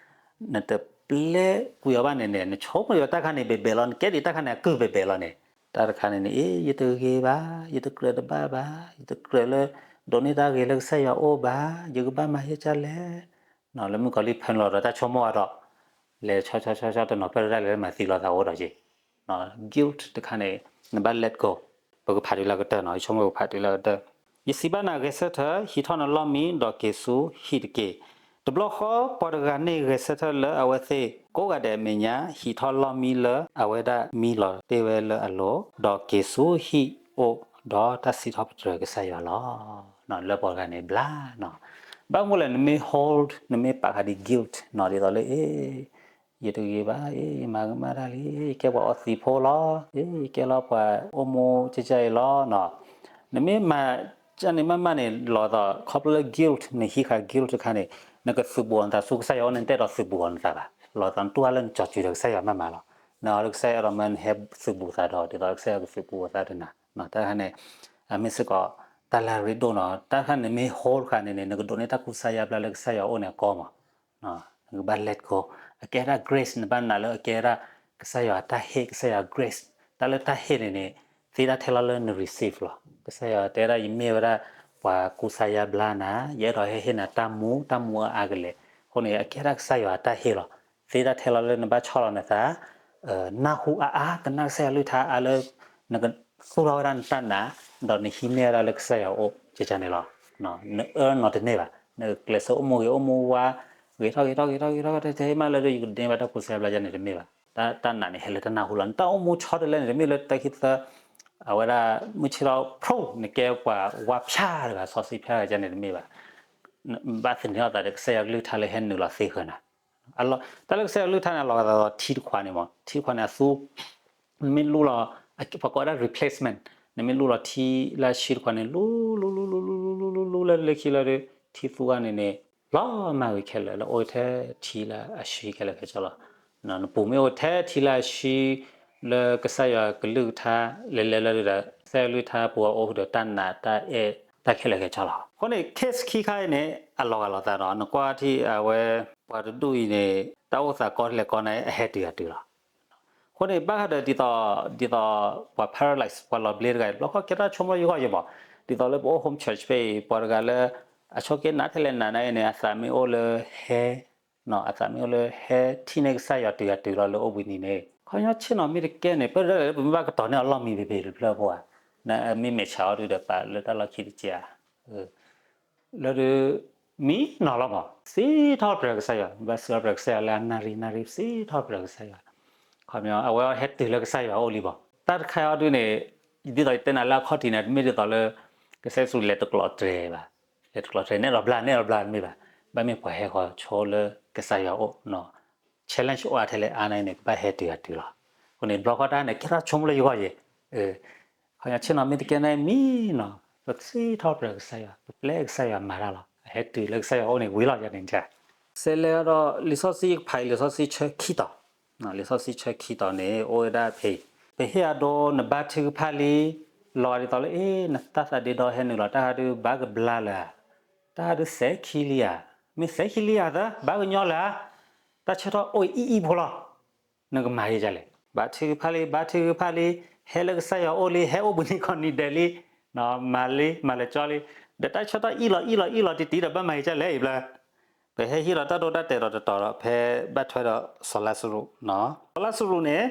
နတပျဲကွံာ်အီၤဘၣ်န့ၣ်န့ၣ် နဆိကမိၣ်ယီၤတၢ်ခါန့ၣ်ဘဲဘဲလီၤ, နကဲဒံးတၢ်ခါန့ၣ် အကုၢ်ဘဲဘဲလီၤန့ၣ်, တၢ်တခါန့ၣ်န့ၣ် အ့ ယတဂ့ၤဘၣ်, ယတကြၢးတဘၣ်ဘၣ်, ယတကြၢးလၢ ဒိးန့ၢ်တၢ်ဂ့ၤလၢကစၢ်ယွၤအိၣ်ဘၣ်, ယကဘၣ်မၤဟ့ၣ်ကၢ်လဲၣ်, လၢမုၣ်ကီၤလံၢ်ဖၢနုာ်လီၤဒီးတၢ်ဆိကမိၣ်အါဒီး လဲၤဆီဆီဆီဆီတနီၤဖဲတၢ်လဲၤလၢမၤသံလီၤသးအိၣ်ဒီးက့ၤ guilt တခါန့ၣ် နဘၣ် let go, ပကဖးတုၤလၢကတၢၢ်နီၤ, ယဆိကမိၣ်ပကဖးတုၤလၢကတၢၢ်, ယစံးဘၣ်နၤ ဂဲၤဆၢထၢၣ်, ဟံးထီၣ်နလီၢ်မံဒီးက့ၤဆူဟံၣ်တက့ၢ်. တဘျီဃီ ပှၤတဂၤန့ၣ်ဂဲၤဆၢထၢၣ်လၢအဝဲသ့ၣ်ကိးဂၤဒဲးအမဲာ်ညါ ဟံးထီၣ်လီၢ်မံလၢအဝဲဒၣ်မံလီၤတ့ၢ်ဝဲလၢအလိၤ, ဒီးက့ၤဆူဟံၣ်အိၣ်ဒီးတၢ်စံးထီၣ်ပတြၢၤကစၢ်ယွၤလီၤ. လၢပှၤတဂၤန့ၣ်ဘျါနီၤ, ဘၣ်မနုၤလဲၣ် နမ့ၢ် hold နမ့ၢ်ပာ်ဃာ်ဒံး guilt နီၤ ဒ်သိးလၢ အ့ ယတဂ့ၤဘၣ်, အ့ ယမၤကမၣ်တၢ်လံ, ယကဲပှၤအီသံးဖိလီၤ, အ့ ယကဲလီၤပှၤအိၣ်မူကၠဲကၠဲအံၤလီၤနီၤ, နမ့ၢ်မၤကန့ၣ်မးမးန့ၣ် လီၤသးခီဖျိလၢ guilt နဟံးဃာ် guilt တခါန့ၣ် နကသုးဘူးအီၤနသးဆူကစၢ်ယွၤအိၣ်န့ၣ် နတအဲၣ်ဒိးသုးဘူးအီၤနသးဘၣ်, လီၤသးနတူၢ်အါလၢနကၠီၤစုၤဒီးကစၢ်ယွၤမးမးလီၤ, နအီလၢကစၢ်ယွၤအဲၣ်ဒိးမၢနဟဲသုးဘူးသးဒီး ဒ်သိးကစၢ်ယွၤကသုးဘူးအသးတနၤ, တၢ်တခါန့ၣ် အမ့ၢ်စ့ၢ်ကီး တၢ်လၢအရ့ဒိၣ်နီၤ, တၢ်တခါန့ၣ်မ့ၢ် hold တခါန့ၣ်န့ၣ် နကဒိးန့ၢ်တၢ်ကူစါယါဘျါလၢကစၢ်ယွၤအိၣ်န့ၣ်အကီမး နကဘၣ် let go, အကဲဒၣ် grace နဘၣ်နာ်လၢအကဲဒၣ် ကစၢ်ယွၤတၢ်ဟ့ၣ် ကစၢ်ယွၤ grace, တၢ်လၢတၢ်ဟ့ၣ်န့ၣ်န့ၣ် သ့တၢ်ထဲလီၤလၢန receive လီၤ, ကစၢ်ယွၤတဲဒၣ်ယမ့ၢ်ဝဲဒၣ် ပှၤကူစါယါဘျါနၤ, ယအဲၣ်ဒိးဟဲဟ့ၣ်နၤတၢ်မူ တၢ်မူအါအါကလဲာ်, အဃိန့ၣ် အကဲဒၣ်ကစၢ်ယွၤတၢ်ဟ့ၣ်လီၤ, သ့တၢ်ထဲလီၤလၢနဘၣ်ဆီၣ်လီၤနသး, နၢ်ဟူအါအါ ကနၣ်ကစၢ်ယွၤကလုၢ်ကထါအါလၢ နကသူၣ်ထီၣ်ဝဲဒၣ်နတၢ်နာ်, ဒီးနဟံးန့ၢ်ဝဲဒၣ်လၢကစၢ်ယွၤအိၣ် ကကန့ၣ်လီၤ, န earn နီတန့ၢ်ဘၣ်, နကျဲးစၢးအိၣ်မူဂ့ၤအိၣ်မူဝါ, ဂ့ၤထီၣ်ဂ့ၤထီၣ်ဂ့ၤထီၣ်ဂ့ၤထီၣ် တဟ့ၣ်မးလၢယကဒိးန့ၢ်ဘၣ်တၢ်ကူစါယါဘျါယါန့ၣ်တမ့ၢ်ဘၣ်, တၢ်နာ်န့ၣ် ဟဲလၢတၢ်နၢ်ဟူလီၤ, နတၢ်အိၣ်မူဆီတလဲန့ၣ် တမ့ၢ်လၢတၢ်ခံသၢ အဝဲဒၣ် မုၢ်ဆ့ၣ်ထီၣ်ဖျိ နကဲပှၤဝါဖၠါတဂၤ စီဆှံဖၠါတဂၤန့ၣ်တမ့ၢ်ဘၣ်, ဘၣ်သန့ၤထီၣ်သးဒီးကစၢ်ယွၤကလုၢ်ကထါလၢဟဲနုာ်လီၤသ့ဃၢၤနၤ, တၢ်လၢကစၢ်ယွၤကလုၢ်ကထါန့ၣ် အလီၤဂာ်သးဒီးထံတခွးန့ၣ်မး, ထံတခွးန့ၣ်အသူ နမ့ၢ်လူလီၤ ပှၤကိးဝဲဒၣ် replacement, နမ့ၢ်လူလီၤထံလၢအဆှံတခွးန့ၣ် လူ လူ လူ လူ လူ လူ လူ လူ လူ လၢလၢခံလၢ ထံသူအါန့ၣ်န့ၣ် လီၤမၢ်ဝံၤခဲလၢာ် လၢအိၣ်ထဲထံလၢအဆှံခဲလၢာ်ခဲဆ့လီၤ, နပူၤမ့ၢ်အိၣ်ထဲထံလၢအဆှံ လၢကစၢ်ယွၤကလုၢ်ကထါ လဲၤလဲၤလၢဒၣ် ကစၢ်ယွၤကလုၢ်ကထါပူၤအအိၣ်ဒီးတၢ်နာ်တၢ်အဲၣ်တၢ်ခဲလၢာ်ခဲဆ့လီၤ, အဃိန့ၣ် case ခံခါအံၤန့ၣ် အလီၤဂာ်လိာ်သးဒီး နကွၢ်ထံၣ်အဝဲ ပှၤတဒူၣ်အံၤန့ၣ် တၢ်အိၣ်သးကီလဲၣ်ကီန့ၣ် အဟဲတုၤအတုၤလီၤ အဃိန့ၣ် ဘၣ်ဃးဒီးဒ်သိး ဒ်သိး ပှၤ paralyze ပှၤလီၤဘျ့တဂၤအံၤ တဘျီဃီကဲတၢ်ဆိကမိၣ်ယဂီၢ်ယဘၣ်, ဒ်သိးလၢပအိၣ် home church ဖဲအံၤ ပှၤတဂၤလၢ အဆိးက့နးထဲလဲၣ်နးနးအံၤန့ၣ် အသးမ့ၢ်အိၣ်လၢဟဲ အသးမ့ၢ်အိၣ်လၢဟဲထံၣ်န့ၢ်ကစၢ်ယွၤတုၤအတုၤလီၤလၢအိၣ်ဘှံးနံၤန့ၣ် ခီပညီဆ့ၣ်နီၤမ့ၢ်တကဲန့ၣ် ပဒၣ်လဲာ်လၢပမ့ၢ်ဘၣ်ကတီၤန့ၢ်အီၤလီၢ်မံၤဖဲဖဲတဖျၢၣ်ဖိဧါ, နမ့ၢ်မဲာ်ဆှးအီၤဒုဒီးပာ်လၢတၢ်လီၢ်ခံတက့ၢ်ဧါ လၢဒုး မံနီၤလီၤမး စံးထီၣ်ပတြၢၤကစၢ်ယွၤ ဘၣ်စံးထီၣ်ပတြၢၤကစၢ်ယွၤလၢအနၣ်ရံၣ်နၣ်ရံၣ် စံးထီၣ်ပတြၢၤကစၢ်ယွၤ, ခီပညီ အဝဲဟဲတုၤလၢကစၢ်ယွၤအအိၣ်လံမး တၢ်တခါအံၤဒုန့ၣ် ဒ်သိးယတဲနၤလၢအခီၣ်ထံးန့ၣ် တမ့ၢ်ဒ်သိးလၢ ကစၢ်ယ့ၣ်ၡူးလဲၤတကျိးတြဲၤဘၣ်, လဲၤတကျိးတြဲၤ နဲၣ်လီၤဘျါ နဲၣ်လီၤဘျါတမ့ၢ်ဘၣ်, ဘၣ်မ့ၢ်ပှၤဟဲဃီၤဆိလၢကစၢ်ယွၤအအိၣ် challenge အိၣ်အါထဲလဲၣ်အါန့ၣ်န့ၣ် ကဘၣ်ဟဲတုၤအတုၤလီၤ, အဃိန့ၣ် တဘျီဃီတၢ်န့ၣ် ကဲထီၣ်ဆိကမိၣ်လၢယဂီၢ်ယဲ ခီပညီဆ့ၣ်နီၤမ့ၢ်တကဲန့ၣ်မံနီၤ ပစံးထီၣ်ပတြၢၤကစၢ်ယွၤ ပပျဲကစၢ်ယွၤမၤတၢ်လီၤ အဟဲတုၤလၢကစၢ်ယွၤအအိၣ်န့ၣ်ဝံၤလီၤယၤန့ၣ် စဲးလဲၤဒီးလံာ်စီဆှံယကဖးအံၤ လံာ်စီဆှံဆၢခံတီၤ, လံာ်စီဆှံဆၢခံတီၤန့ၣ် အိၣ်ဝဲဒၣ်ဖဲအံၤ, ပဟ့ၣ်အဒိ နဘါထုကဖၣ်လံ, လီၤဂာ်ဒ်သိးလၢ အ့ နတၢ်သးဒ့ဒီဟဲနုာ်လီၤ တၢ်ဟးဒုးဘၣ်ကဘျါလၢၤဧါ, တၢ်ဟးဒုးစဲးခံလံဧါ, မ့ၢ်စဲးခံလံဧါသၢ ဘၣ်ကညီလၢၤဧါ, တၢ်ဆၢထီၣ်အိၣ်အံၤအံၣ်ဖိလီၤ နကမၤဒ်လဲၣ်, ဘါထုကဖၣ်လံ ဘါထုကဖၣ်လံ, ဟဲလၢကစၢ်ယွၤအိၣ်လံ ဟဲအိၣ်ဘှံးနံၤခီနံၤဒဲးလံ, မၤလံ မၤလဲၤကၠီလံ, ဒီးတၢ်ဆၢကတီၢ်အ့ၣ်လီၤအ့ၣ်လီၤအ့ၣ်လီၤတံၢ်တံၢ်ဒီးဘၣ်မၤက့ၤဒ်လဲၣ်အံၤဘျီ, ပဟဲဟ့ၣ်လီၤတၢ်ဒိတၢ်တဲာ်ဒီးတတီၤဒီး ဖဲဘၣ်ထွဲဒီးစီၤလါစရူး, စီၤလါစရူးန့ၣ်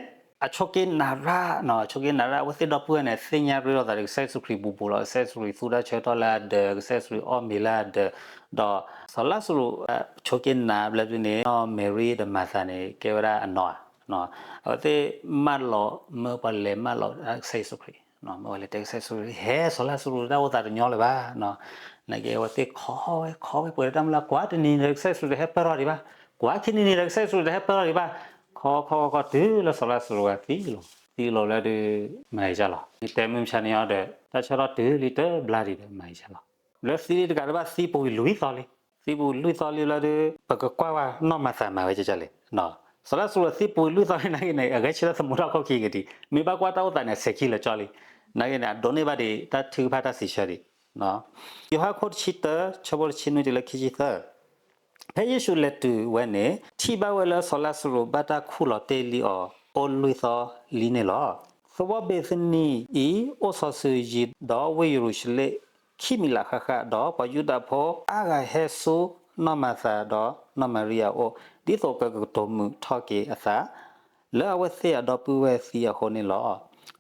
အဆိးက့နးရၣ်, အဆိးက့နးရၣ် အဝဲသ့ၣ်ဒီပုၢ်ဝဲၢ်န့ၣ် သ့ၣ်ညါရ့လိာ်သးဒီးကစၢ်ယ့ၣ်ၡူးခရံာ်ဘူးဘူးလီၤ, ကစၢ်ယ့ၣ်ၡူးခရံာ်သူတၢ်ဆၢကတီၢ်လၢအဒၢး, ကစၢ်ယ့ၣ်ၡူးခရံာ်အီၣ်မ့ၤလၢအဒၢး, ဒီးစီၤလါစရူး ဆိးက့နးဘျီဒုန့ၣ် နီၢ်မၤရံဒီးမၤသၤန့ၣ် ကဲဝဲဒၣ်အနီၢ်ဧါ, အဝဲသ့ၣ်မၢလီၤ မၢပှၤလဲၤမၢလီၤကစၢ်ယ့ၣ်ၡူးခရံာ်, မၢပှၤလဲၤတဲကစၢ်ယ့ၣ်ၡူးခရံာ် ဟဲ စီၤလါစရူးတၢ်အိၣ်သးတညီလၢၤဘၣ်, နာ်က့အဝဲသ့ၣ်ခိးဝဲခိးဝဲပှဲၤလၢတၢ်မုၢ်လၢ် ကွၢ်တနံၤန့ၣ်ဒီးကစၢ်ယ့ၣ်ၡူးခရံာ်တဟဲပၢၢ်ထီၣ်ဒံးဘၣ်, ကွၢ်ခံနံၤန့ၣ်ဒီးကစၢ်ယ့ၣ်ၡူးခရံာ်တဟဲပၢၢ်ထီၣ်ဒံးဘၣ်, ခိးခိးခိးတုၤလၢစီၤလါစရူးဂၤသံလီၤ, သံလီၤလၢဒုး မၤက့ၤကၢ်လီၤ, ယတဲမုၢ်မဆါန့ၣ်အီၤဒီး တၢ်ဆၢကတီၢ်တုၤလံတဘျါဒံးဒီးမၤက့ၤကၢ်လီၤ, လၢသံလံတကးတဘၣ်သံပူၤကွံာ်လွံၢ်သီလံ, သံပူၤကွံာ်လွံၢ်သီလံလၢဒုး ပကကွၢ်ဝဲနီၢ်မၤသၤမၤဝဲကၢ်ကၢ်လဲၣ်, စီၤလါစရူးသံပူၤကွံာ်လွံၢ်သီလံနာ်က့န့ၣ် အဂဲၤဆၢထၢၣ်သမူထီၣ်ခိၣ်ခံကဒံး, မ့ၢ်ဘၣ်ကွၢ်တၢ်အိၣ်သးန့ၣ် အစဲၤခံလၢာ်ကၠီလံ, နာ်က့န့ၣ် အဒိးန့ၢ်ဘၣ်ဒံးတၢ်ထုကဖၣ်တၢ်စံးဆၢဒံး ယိၤဟၣ်ခိၣ်တဆံတၢ ဆၢဖိတဆံနွံတုၤလၢခံဆံသၢ, ဖဲယ့ၣ်ၡူးလဲၤတုၤဝဲန့ၣ် ထံၣ်ဘၣ်ဝဲလၢစီၤလါစရူးဘၣ်တၢ်ခူၣ်လီၤတ့ၢ်လံအီၤ အိၣ်လွံၢ်သီလံန့ၣ်လီၤ. သဝီဘ့းသနံအံၤ အိၣ်စီၤစုၤယံၤဒီးဝ့ၢ်ယရူၤၡလ့ၣ် ခံမံးလးဃၣ်ဃၣ်, ဒီးပှၤယူဒၤဖိအါဂၤဟဲဆူနီၢ်မၤသၤဒီးနီၢ်မၤရံအအိၣ် ဒ်သိးကကတိၤမုာ်ထီၣ်က့ၤအသး လၢအဝဲသ့ၣ်အဒီပုၢ်ဝဲၢ်သံအဃိန့ၣ်လီၤ.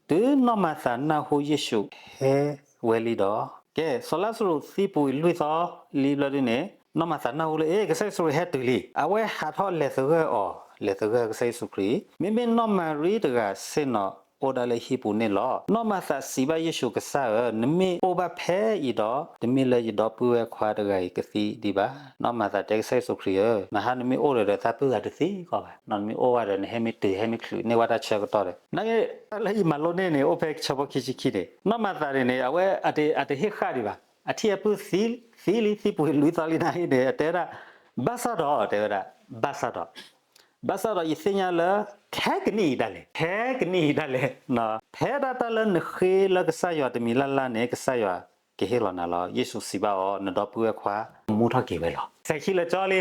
တုၤနီၢ်မၤသၤနၢ်ဟူယ့ၣ်ၡူးဟဲဝဲလံဒီး, ကဲ စီၤလါစရူးသံပူၤကွံာ်လွံၢ်သီလံဘျီဒုန့ၣ် နီၢ်မၤသၤနၢ်ဟူလၢ အ့ ကစၢ်ယ့ၣ်ၡူးခရံာ်ဟဲတုၤလံ, အဝဲဟးထီၣ်လဲၤသဂၢၢ်အီၤ, လဲၤသဂၢၢ်ကစၢ်ယ့ၣ်ၡူးခရံာ်, မ့မ့ၢ်နီၢ်မၤရံတဂၤဆ့ၣ်နီၤအိၣ်ဒၣ်လၢဟံၣ်ပူၤန့ၣ်လီၤ. နီၢ်မၤသၤစံးဘၣ်ယ့ၣ်ၡူး, ကစၢ်ဧၢ, နမ့ၢ်အိၣ်ဘၣ်ဖဲအံၤဒီး, တမ့ၢ်လၢယဒီပုၢ်ဝဲၢ်ခွါတဂၤအံၤကသံဒံးဘၣ်. နီၢ်မၤသၤတဲကစၢ်ယ့ၣ်ၡူးခရံာ်ဧၢ, နဟါနမ့ၢ်အိၣ်ဒီး ဒီးသးပုၢ်ဂၤတသံကီးဘၣ်, နမ့ၢ်အိၣ်ဘၣ်ဒီး နဟဲမ့ၢ်တုၤဟဲမ့ၢ်ချုးန့ၢ်ဝဲတၢ်ဆၢကတီၢ်ဒီး, နာ်က့ တၢ်လၢယမၤလိန့ၢ်န့ၣ် အိၣ်ဖဲဆၢဖိခံဆံခံန့ၣ်, နီၢ်မၤသၤန့ၣ်န့ၣ် အဝဲအတဟ့ၣ်ဃၣ်ဒံးဘၣ်, အထံၣ်အပုၢ်သံလံ, သံပူၤကွံာ်လွံၢ်သီလံနာ်က့န့ၣ် အတဲဒၣ်, ဘၣ်ဆၣ်ဒီး တဲဝဲဒၣ်, ဘၣ်ဆၣ်ဒီး, ဘၣ်ဆၣ်ဒီးယသ့ၣ်ညါလၢ ခဲကနံၣ်အံၤဒၣ်လဲာ်, ခဲကနံၣ်အံၤဒၣ်လဲာ်, ဖဲဒၣ်တၢ်လၢနဃ့လၢကစၢ်ယွၤတမံၤလၢ်လၢ်န့ၣ် ကစၢ်ယွၤကဟ့ၣ်လီၤနၤလီၤ. ယ့ၣ်ၡူးစံးဘၣ်အီၤ, နဒီပုၢ်ဝဲၢ်ခွါ မူထီၣ်က့ၤဝဲလီၤ. စဲၤခံလၢာ်ကၠီ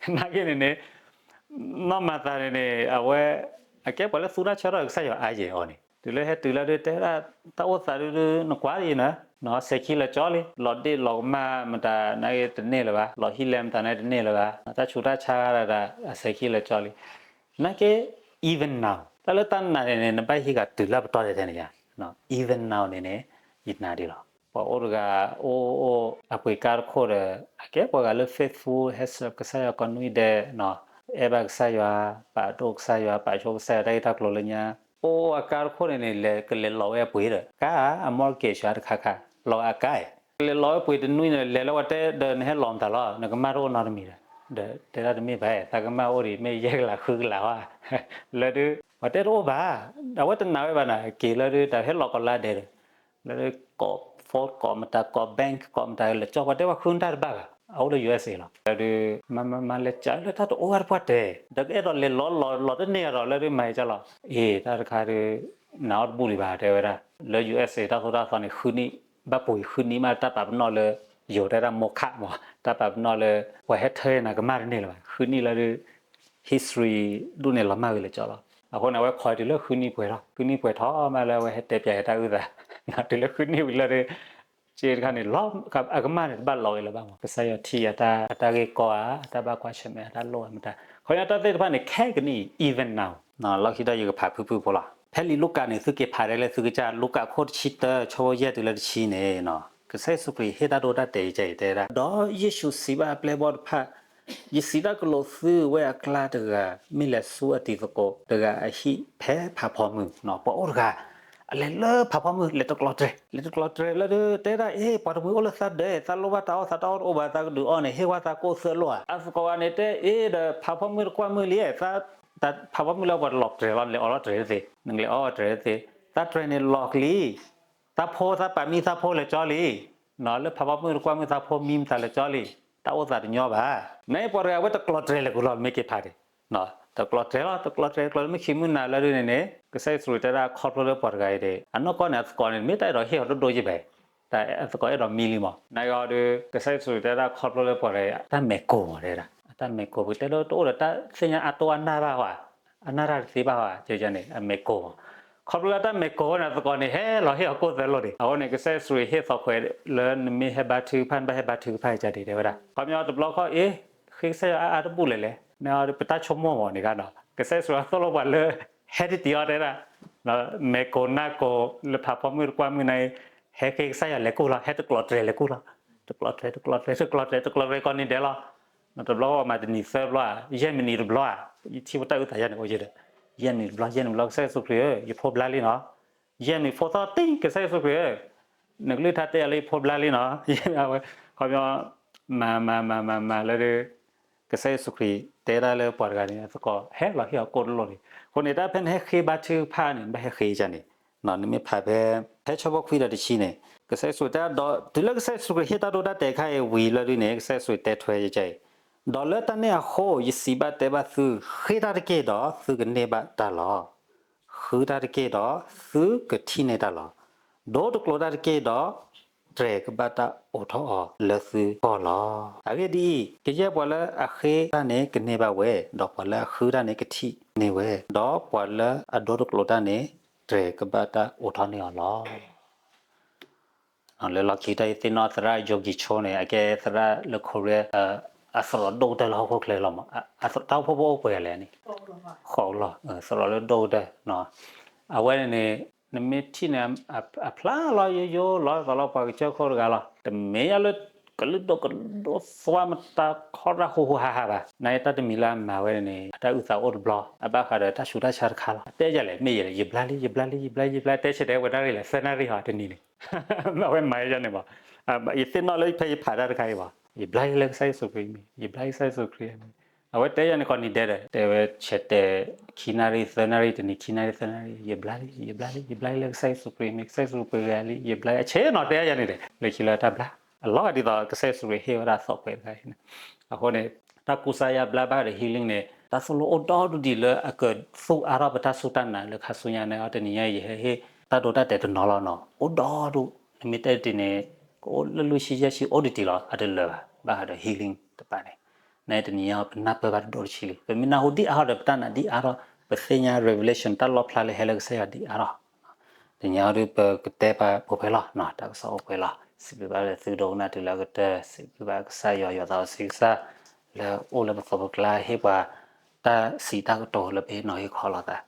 လံ, နာ်က့န့ၣ်န့ၣ် နီၢ်မၤသၤန့ၣ်န့ၣ် အဝဲ အကဲပှၤလၢသူတၢ်ဆၢထီၣ်ကစၢ်ယွၤအါယဲၢ်အီၤန့ၣ်, တုၤလၢဟဲတုၤလၢဒုးတဲဒၣ် တၢ်အိၣ်သးဒုးဒုး နကွၢ်ဒ်အံၤနၤ, စဲၤခံလၢာ်ကၠီလံ, လီၤဒ့ၣ်လီၤကမၣ်မတၤနာ်က့တန့ၢ်လၢၤဘၣ်, လီၤဟံၣ်လဲၢ်မတၤနာ်က့တန့ၢ်လၢၤဘၣ်, တၢ်ဆူးတၢ်ဆါဒၣ်ဒၣ် အစဲၤခံလၢာ်ကၠီလံ, နာ်က့ even now တၢ်လၢတၢ်နာ်န့ၣ်န့ၣ် နဘၣ်ဟံးဃာ်တုၤလၢပတီၢ်ဒဲးထဲန့ၣ်ယါ, even now န့ၣ်န့ၣ် ယနာ်ဒံးလီၤ. ပှၤအိၣ်တဂၤအိၣ်အိၣ်အပှ့ၤကါတခိၣ်ဒီး အကဲပှၤဂၤလၢ faithful ဟဲဆှၢကစၢ်ယွၤကိးနွံဒဲး, အဲၣ်ဘၣ်ကစၢ်ယွၤ, ပာ်ဒိၣ်ကစၢ်ယွၤ, ပာ်ဆိကစၢ်ယွၤတၢ်ဂ့ၢ်တၢ်ကျိၤလၢညါ, အိၣ်အိၣ်အကါတခိၣ်န့ၣ်န့ၣ် လဲၤကလဲၤလီၤဝဲအပှ့ၤဒီး ကါအ mortgage တခါခါ, လီၤဝဲအကါအံၤ, ကလဲၤလီၤဝဲပှ့ၤတနွံန့ၣ် လဲၤလၢပှၤတဲဒီး နဟဲလီၤမတၤလီၤ, နကမၢ်တအိၣ်နီတမံၤဒီး, ဒီးတဲဒၣ်တမ့ၢ်ဘၣ်, သးကမၢ်အိၣ်ဒံး မ့ၢ်ယဲၢ်ကလးဃုကလးဝဲ, လၢဒုး ပှၤတဲတအိၣ်ဘၣ်, အဝဲတနာ်ဝဲဘၣ်နၤ, က့ၤလၢဒုး တၢ်ဟဲလီၤကီးလါဒဲးဒီး လၢကိး phone ကိးမတၤ ကိး bank ကိးမတၤ လဲၤကၠီ ပှၤတဲပှၤဃုတၢ်တဘၣ်ဘၣ်, အအိၣ်လၢ ယူအက်စ်အေ လီၤ. လၢဒုး မၤမၤမၤလဲၤကၠီလၢတၢ်တအိၣ်ဝဲတပှၢ်တဲ, ဒီးကအဲၣ်ဒိးလဲၤလီၤလီၤလီၤတန့ၢ်ဒီး လၢဒုးမၤကၠီလီၤ. အ့ တၢ်တခါဒုး နာ်အီၤတဘူၣ်ဒံးဘၣ် တဲဝဲဒၣ်, လၢ ယူအက်စ်အေ တၢ်သိၣ်တၢ်သီန့ၣ် ဃုနံၣ်, ဘၣ်ပူၤဃုနံၣ်မး တၢ်ပာ်ပနီၣ်လၢ ယိၤတဲဒၣ် မိၢ်ခးမး တၢ်ပာ်ပနီၣ်လၢ ပှၤဟဲထၢနၤကမၢ်တန့ၢ်လၢၤဘၣ်, ဃုနံၣ်လၢဒုး history ဒူၣ်န့ၣ်လီၤမၢ်ဝံၤလၢကၠီလီၤ. အဃိန့ၣ် အဝဲခိးတုၤလၢဃုနံၣ်ပှဲၤထီၣ်, ဃုနံၣ်ပှဲၤထီၣ်မးလၢအဝဲဟဲတဲပၠးယတၢ်အုၣ်သး, တုၤလၢဃုနံၣ်ဝံၤလၢဒုး က့တခါန့ၣ် လီၤ အကမၢ်န့ၣ် တဘၣ်လီၤဝဲလၢၤဘၣ်မး, ကစၢ်ယွၤထံၣ်အတၢ် အတၢ်ဂ့ၢ်ကီဧါ, အတၢ်ဘၣ်ကွၢ်ဆၢၣ်မဲာ် အတၢ်လိၣ်ဧါမတၤ, ခီဖျိတၢ်သ့ၣ်တဖၣ်န့ၣ် ခဲကနံၣ်အံၤ even now လီၢ်ခံဒီးယကဖးဖုၣ်ဖုၣ်ဖိလီၤ. ဖဲလံာ်လူၤကၣ်န့ၣ် သုက့ၤဖးဒ်လဲၣ်သုကစၢ်, လူၤကၣ်ခိၣ်တဆံတၢ ဆၢဖိယဲၢ်တုၤလၢတဆံန့ၣ်, ကစၢ်ယ့ၣ်ၡူးခရံာ်ဟ့ၣ်တၢ်ဒိတၢ်တဲာ်အံၤကဲအံၤတဲဒၣ်, ဒီးယ့ၣ်ၡူးစံးဘၣ်အပျဲၢ်အဘီၣ်တဖၣ်, ယစံးတၢ်ကတိၤသုဝဲအကျါတဂၤ မ့ၢ်လဲၤဆူအတံၤသကိးတဂၤအဟံၣ်ဖဲဖးဖီမုၢ်, ပှၤအိၣ်တဂၤ အလဲၤလၢဖးဖီမုၢ် လဲၤတကျီတြဲၤ, လဲၤတကျီတြဲၤလၢဒုး တဲဒၣ် အ့ ပှၤတမှံၤအိၣ်လၢသးဒဲး, သးလိၣ်ဘၣ်တၢ်အီၣ်သးတၢ်အီၣ်တအိၣ်ဘၣ်, သးကဒုးအီၣ်န့ၣ် ဟ့ၣ်ဝဲသးကိၣ်သၢလိၣ်ဧါ. အသကိးဂၤန့ၣ်တဲ အ့ ဒီးဖးဖီမုၢ်တကွၢ်မုၢ်လံ, ဖးဖီမုၢ်လၢပှၤတလီၤတြဲၤလီၤ, နလဲၤအီၣ်လီၤတြဲၤသ့, နလဲၤအီၣ်တြဲၤသ့, သးတြဲၤန့ၣ်လီၤကလံၤ, သးဖိသးပာ်မံသးဖိလဲၤကၠီလံ, လၢဖးဖီမုၢ်တကွၢ်မုၢ်သးဖိမံမတၤလဲၤကၠီလံ, တၢ်အိၣ်သးတညီဘၣ်. နပှၤတဂၤဝဲတကျီတြဲၤလဲၤကူၤလီၤ မ့ၢ်က့ၤဖးဒံး တကျီတြဲၤလီၤ, တကျီတြဲၤကျီလၢမ့ၢ်ခံမုၢ်နၤလၢဒုးန့ၣ်န့ၣ် ကစၢ်ယ့ၣ်ၡူးခရံာ်တဲဒၣ်ခီဖျိလၢပှၤတဂၤအံၤဒီး အနီၢ်ကီၢ်န့ၣ် အသကိးန့ၣ် မ့ၢ်တၢ်အဲၣ်ဒိးဟ့ၣ်အီၤဒိၣ်ဒိၣ်ယံၤဘၣ်, တၢ်အသကိးအဲၣ်ဒိးမံလံမး. နဂီၢ်ဒုး ကစၢ်ယ့ၣ်ၡူးခရံာ်တဲဒၣ်ခီဖျိလၢပှၤတဂၤအံၤ တၢ်မဲာ်ကိၢ်မးတဲဒၣ်, အတၢ်မဲာ်ကိၢ် ပကတဲလၢတအိၣ်ဒီးတၢ်သ့ၣ်ညါအတိၢ်အနၢ်ဘၣ်ဝဲ, အနၢ်တၢ်တသ့ဘၣ်ဝဲ, ကန့ၣ် အမဲာ်ကိၢ်မး. ခီဖျိလၢတၢ်မဲာ်ကိၢ်န့ၣ်သကိးန့ၣ် ဟဲလီၤဟ့ၣ်အီၤကိၣ်သၢလိၣ်ဒံး. အဃိန့ၣ် ကစၢ်ယ့ၣ်ၡူးခရံာ်ဟ့ၣ်သီခွဲးလၢနမ့ၢ်ဟဲဘါထုကဖၣ် နဘၣ်ဟဲဘါထုကဖၣ်ကဒံး တဲဝဲဒၣ်. ခီပညီတဘျီခီၣ်အ့ ဃ့ကစၢ်ယွၤအါအါတဘူၣ်လဲၣ်လဲၣ်, နပတၢ်ဆိကမိၣ်မးန့ၣ်ဂ့ၤနီၤ. ကစၢ်ယ့ၣ်ၡူးအသိၣ်လိပှၤလၢ ဟဲတံၢ်တံၢ်အီၤတဲဒၣ် မဲာ်ကိၢ်နါကိၢ်လၢဖးဖီမုၢ်တကွၢ်မုၢ်နၤအံၤ ဟဲဃ့ကစၢ်ယွၤလဲၤကိၣ်လီၤ, ဟဲတကျိးတြဲၤလဲၤကိၣ်လီၤ, တကျိးတြဲၤ တကျိးတြဲၤ တကျိးတြဲၤ တကျိးတြဲၤကိးနံၤဒဲးလီၤ. တဘျီဃီမၤတနံၤသၢဘျီဧါ, ယဲၢ်မံးနံးတဘျီဧါ, ယထံၣ်ဝဲတၢ်အုၣ်သးယါန့ၣ်အိၣ်ယဲဒီး, ယဲၢ်မံးနံးတဘျီ ယဲၢ်မံးနံးတဘျီ ကစၢ်ယ့ၣ်ၡူးခရံာ်ဧၢ ယဖိဘျါလံနီၤ, ယဲၢ်မံးနံးဖိသီၣ်တံၢ် ကစၢ်ယ့ၣ်ၡူးခရံာ်ဧၢ နကလုၢ်ကထါတဲယၤလၢယဖိဘျါလံနီၤ, ဝဲ ခီပညီ မၤမၤမၤမၤမၤလၢ ကစၢ်ယ့ၣ်ၡူးခရံာ်တဲဒၣ်လၢပှၤတဂၤန့ၣ် သကိးဟဲလီၤဟ့ၣ်အီၤကိၣ်တလိၣ်န့ၣ်. အဃိန့ၣ် တၢ်ဖဲနဟဲဃ့ဘါထုကဖၣ်န့ၣ် နဘၣ်ဟဲဃ့ကန့ၣ်, နမ့ၢ်ဖးဖဲ ဖဲဆၢဖိခွံဒီးတဆံန့ၣ် ကစၢ်ယ့ၣ်ၡူးတဲဒီး တုၤလၢကစၢ်ယ့ၣ်ၡူးခရံာ်ဟ့ၣ်တၢ်ဒိတၢ်တဲာ်တခါအံၤဝံၤလၢဒ်န့ၣ် ကစၢ်ယ့ၣ်ၡူးတဲထွဲယကအံၤ, ဒီးလၢတၢ်န့ၣ်အဃိ ယစံးဘၣ်တဲဘၣ်သု, ဃ့တၢ်တက့ၢ်ဒီးသုကန့ၢ်ဘၣ်တၢ်လီၤ. ဃုတၢ်တက့ၢ်ဒီးသုကထံၣ်န့ၢ်တၢ်လီၤ. ဒိတကျိးတၢ်တက့ၢ်ဒီး တြဲၤကဘၣ်တၢ်အိးထီၣ်အီၤလၢသုဂီၢ်လီၤ. အဂ့ၢ်ဒ်အံၤ, ကယဲၢ်ပှၤလၢအဃ့တၢ်န့ၣ်ကန့ၢ်ဘၣ်ဝဲ, ဒီးပှၤလၢအဃုတၢ်န့ၣ်ကထံၣ်န့ၢ်ဝဲ, ဒီးပှၤလၢအဒိတကျိးတၢ်န့ၣ် တြဲၤကဘၣ်တၢ်အိးထီၣ်န့ၢ်အီၤလီၤ. လၢလီၢ်ခံတၢ်ယသ့ၣ်နီၣ်သရၣ် Yogi Cho န့ၣ် အကဲသရၣ်လၢ Korea အသရိာ်ဒိၣ်ကတၢၢ်လၢဟီၣ်ခိၣ်ချၢလီၤမး, တၢ်အိၣ်ဖှိၣ်ဖိအိၣ်ပှဲၤဂၤလဲၣ်န့ၣ်, ဃိးလီၤ, သရိာ်လၢဒိၣ်ကတၢၢ်, အဝဲန့ၣ်န့ၣ် နမ့ၢ်ထံၣ်န့ၣ် အဖျါလီၤယိယိလီၤ သိးလီၤပှၤကစၢၢ်ခိၣ်တဂၤလီၤ. တမ့ၢ်ယၤလၢ ကလုာ်ဒိၣ်ကဒိၣ်သွါမတၤခီရၣ်ဟူဟူဟးဟးဘၣ်. နတၢ်တမံၤလၢအမၤဝဲန့ၣ် အတၢ်အုၣ်သးအိၣ်တဘျီ, အဘၣ်ဃးဒီးတၢ်ဆူးတၢ်ဆါတခါလီၤ. အတဲယၤလဲၣ် မ့ၢ်ယၤလဲၣ်, ယဘျါလံ ယဘျါလံ ယဘျါ ယဘျါ တဲဆဲးတဲဝဲဒၣ်ရံၣ်လဲၣ် သၢနၣ်ရံၣ်ဟီ တနံၤန့ၣ် အဝဲမၤယၤန့ၣ်မး, ယသ့ၣ်နီၣ်လၢဖဲယဖးတၢ်တခါအံၤဘၣ်, ယဘျါလံလၢကစၢ်ယ့ၣ်ၡူးခရံာ်မံၤ, ယဘျါလံကစၢ်ယ့ၣ်ၡူးခရံာ်မံၤ. အဝဲတဲယၤန့ၣ်ကိးနံၤဒဲးဒီး တဲဝဲဆဲးတဲ ခံနၣ်ရံၣ် သၢနၣ်ရံၣ် တနံၤ ခံနၣ်ရံၣ် သၢနၣ်ရံၣ် ယဘျါလံ ယဘျါလံ ယဘျါလံလၢကစၢ်ယ့ၣ်ၡူးခရံာ်မံၤ, ကစၢ်ယ့ၣ်ၡူးခရံာ်ဂ့ၤလံ ယဘျါလံ. အဆ့ၣ်နီၤတဲယၤန့ၣ်ဒီး လၢခံလၢတၢ်ဘျါ အလီၤဂာ်ဒ်သိးကစၢ်ယ့ၣ်ၡူးခရံာ်ဟ့ၣ်ဝဲဒၣ်သီၣ်ခွဲးတခါအံၤန့ၣ်. အဃိန့ၣ် တၢ်ကူစါယါဘျါဘၣ်ဃးဒီး healing န့ၣ် တၢ်သိၣ်လိအိၣ်ဒီဒူၣ်ဒံးလၢအကသူၣ်အါထီၣ်ပတၢ်စူၢ်တၢ်နာ်လၢခါဆူညါန့ၣ်. အတနံၤညါအံၤ ယဟဲဟ့ၣ်တၢ်ဒိတၢ်တဲာ်တနီၤလီၤနီၤ, အိၣ်ဒီဒူၣ်, နမ့ၢ်တဲတ့ၢ်န့ၣ် ကအိၣ်လၢလွံၢ်ဆံယဲၢ်ဆံအိၣ်ဒံးတံၢ်လီၤ, အတလၢာ်ဘၣ် ဘၣ်ဃးဒီး healing တပၤန့ၣ်. နတနံၤညါပနၢ်ပၢၢ်ဘၣ်တဒိၣ်တဆံလံ, ပမ့ၢ်နၢ်ဟူဒံးအါထီၣ်ဒီး ပတၢ်နာ်ဒံးအါထီၣ်, ပသ့ၣ်ညါ revelation တၢ်လီၣ်ဖျါလၢဟဲလၢကစၢ်ယွၤဒံးအါထီၣ်. တနံၤညါဒုးပကတဲပာ်ပှဲၤပှဲၤလီၤ, တၢ်ကစီၣ်အိၣ်ပှဲၤလီၤ. စံးဘျုးဘၣ်လၢသုဒိကနၣ်တုၤလၢအကတၢၢ်, စံးဘျုးဘၣ်ကစၢ်ယွၤ ယွၤသးစီဆှံကစၢ် လၢအိၣ်လၢပသိးပကျါ ဟ့ၣ်ပှၤတၢ်စံးတၢ်ကတိၤလၢပဟ့ၣ်နီၤဟ့ၣ်ခီလိာ်သး.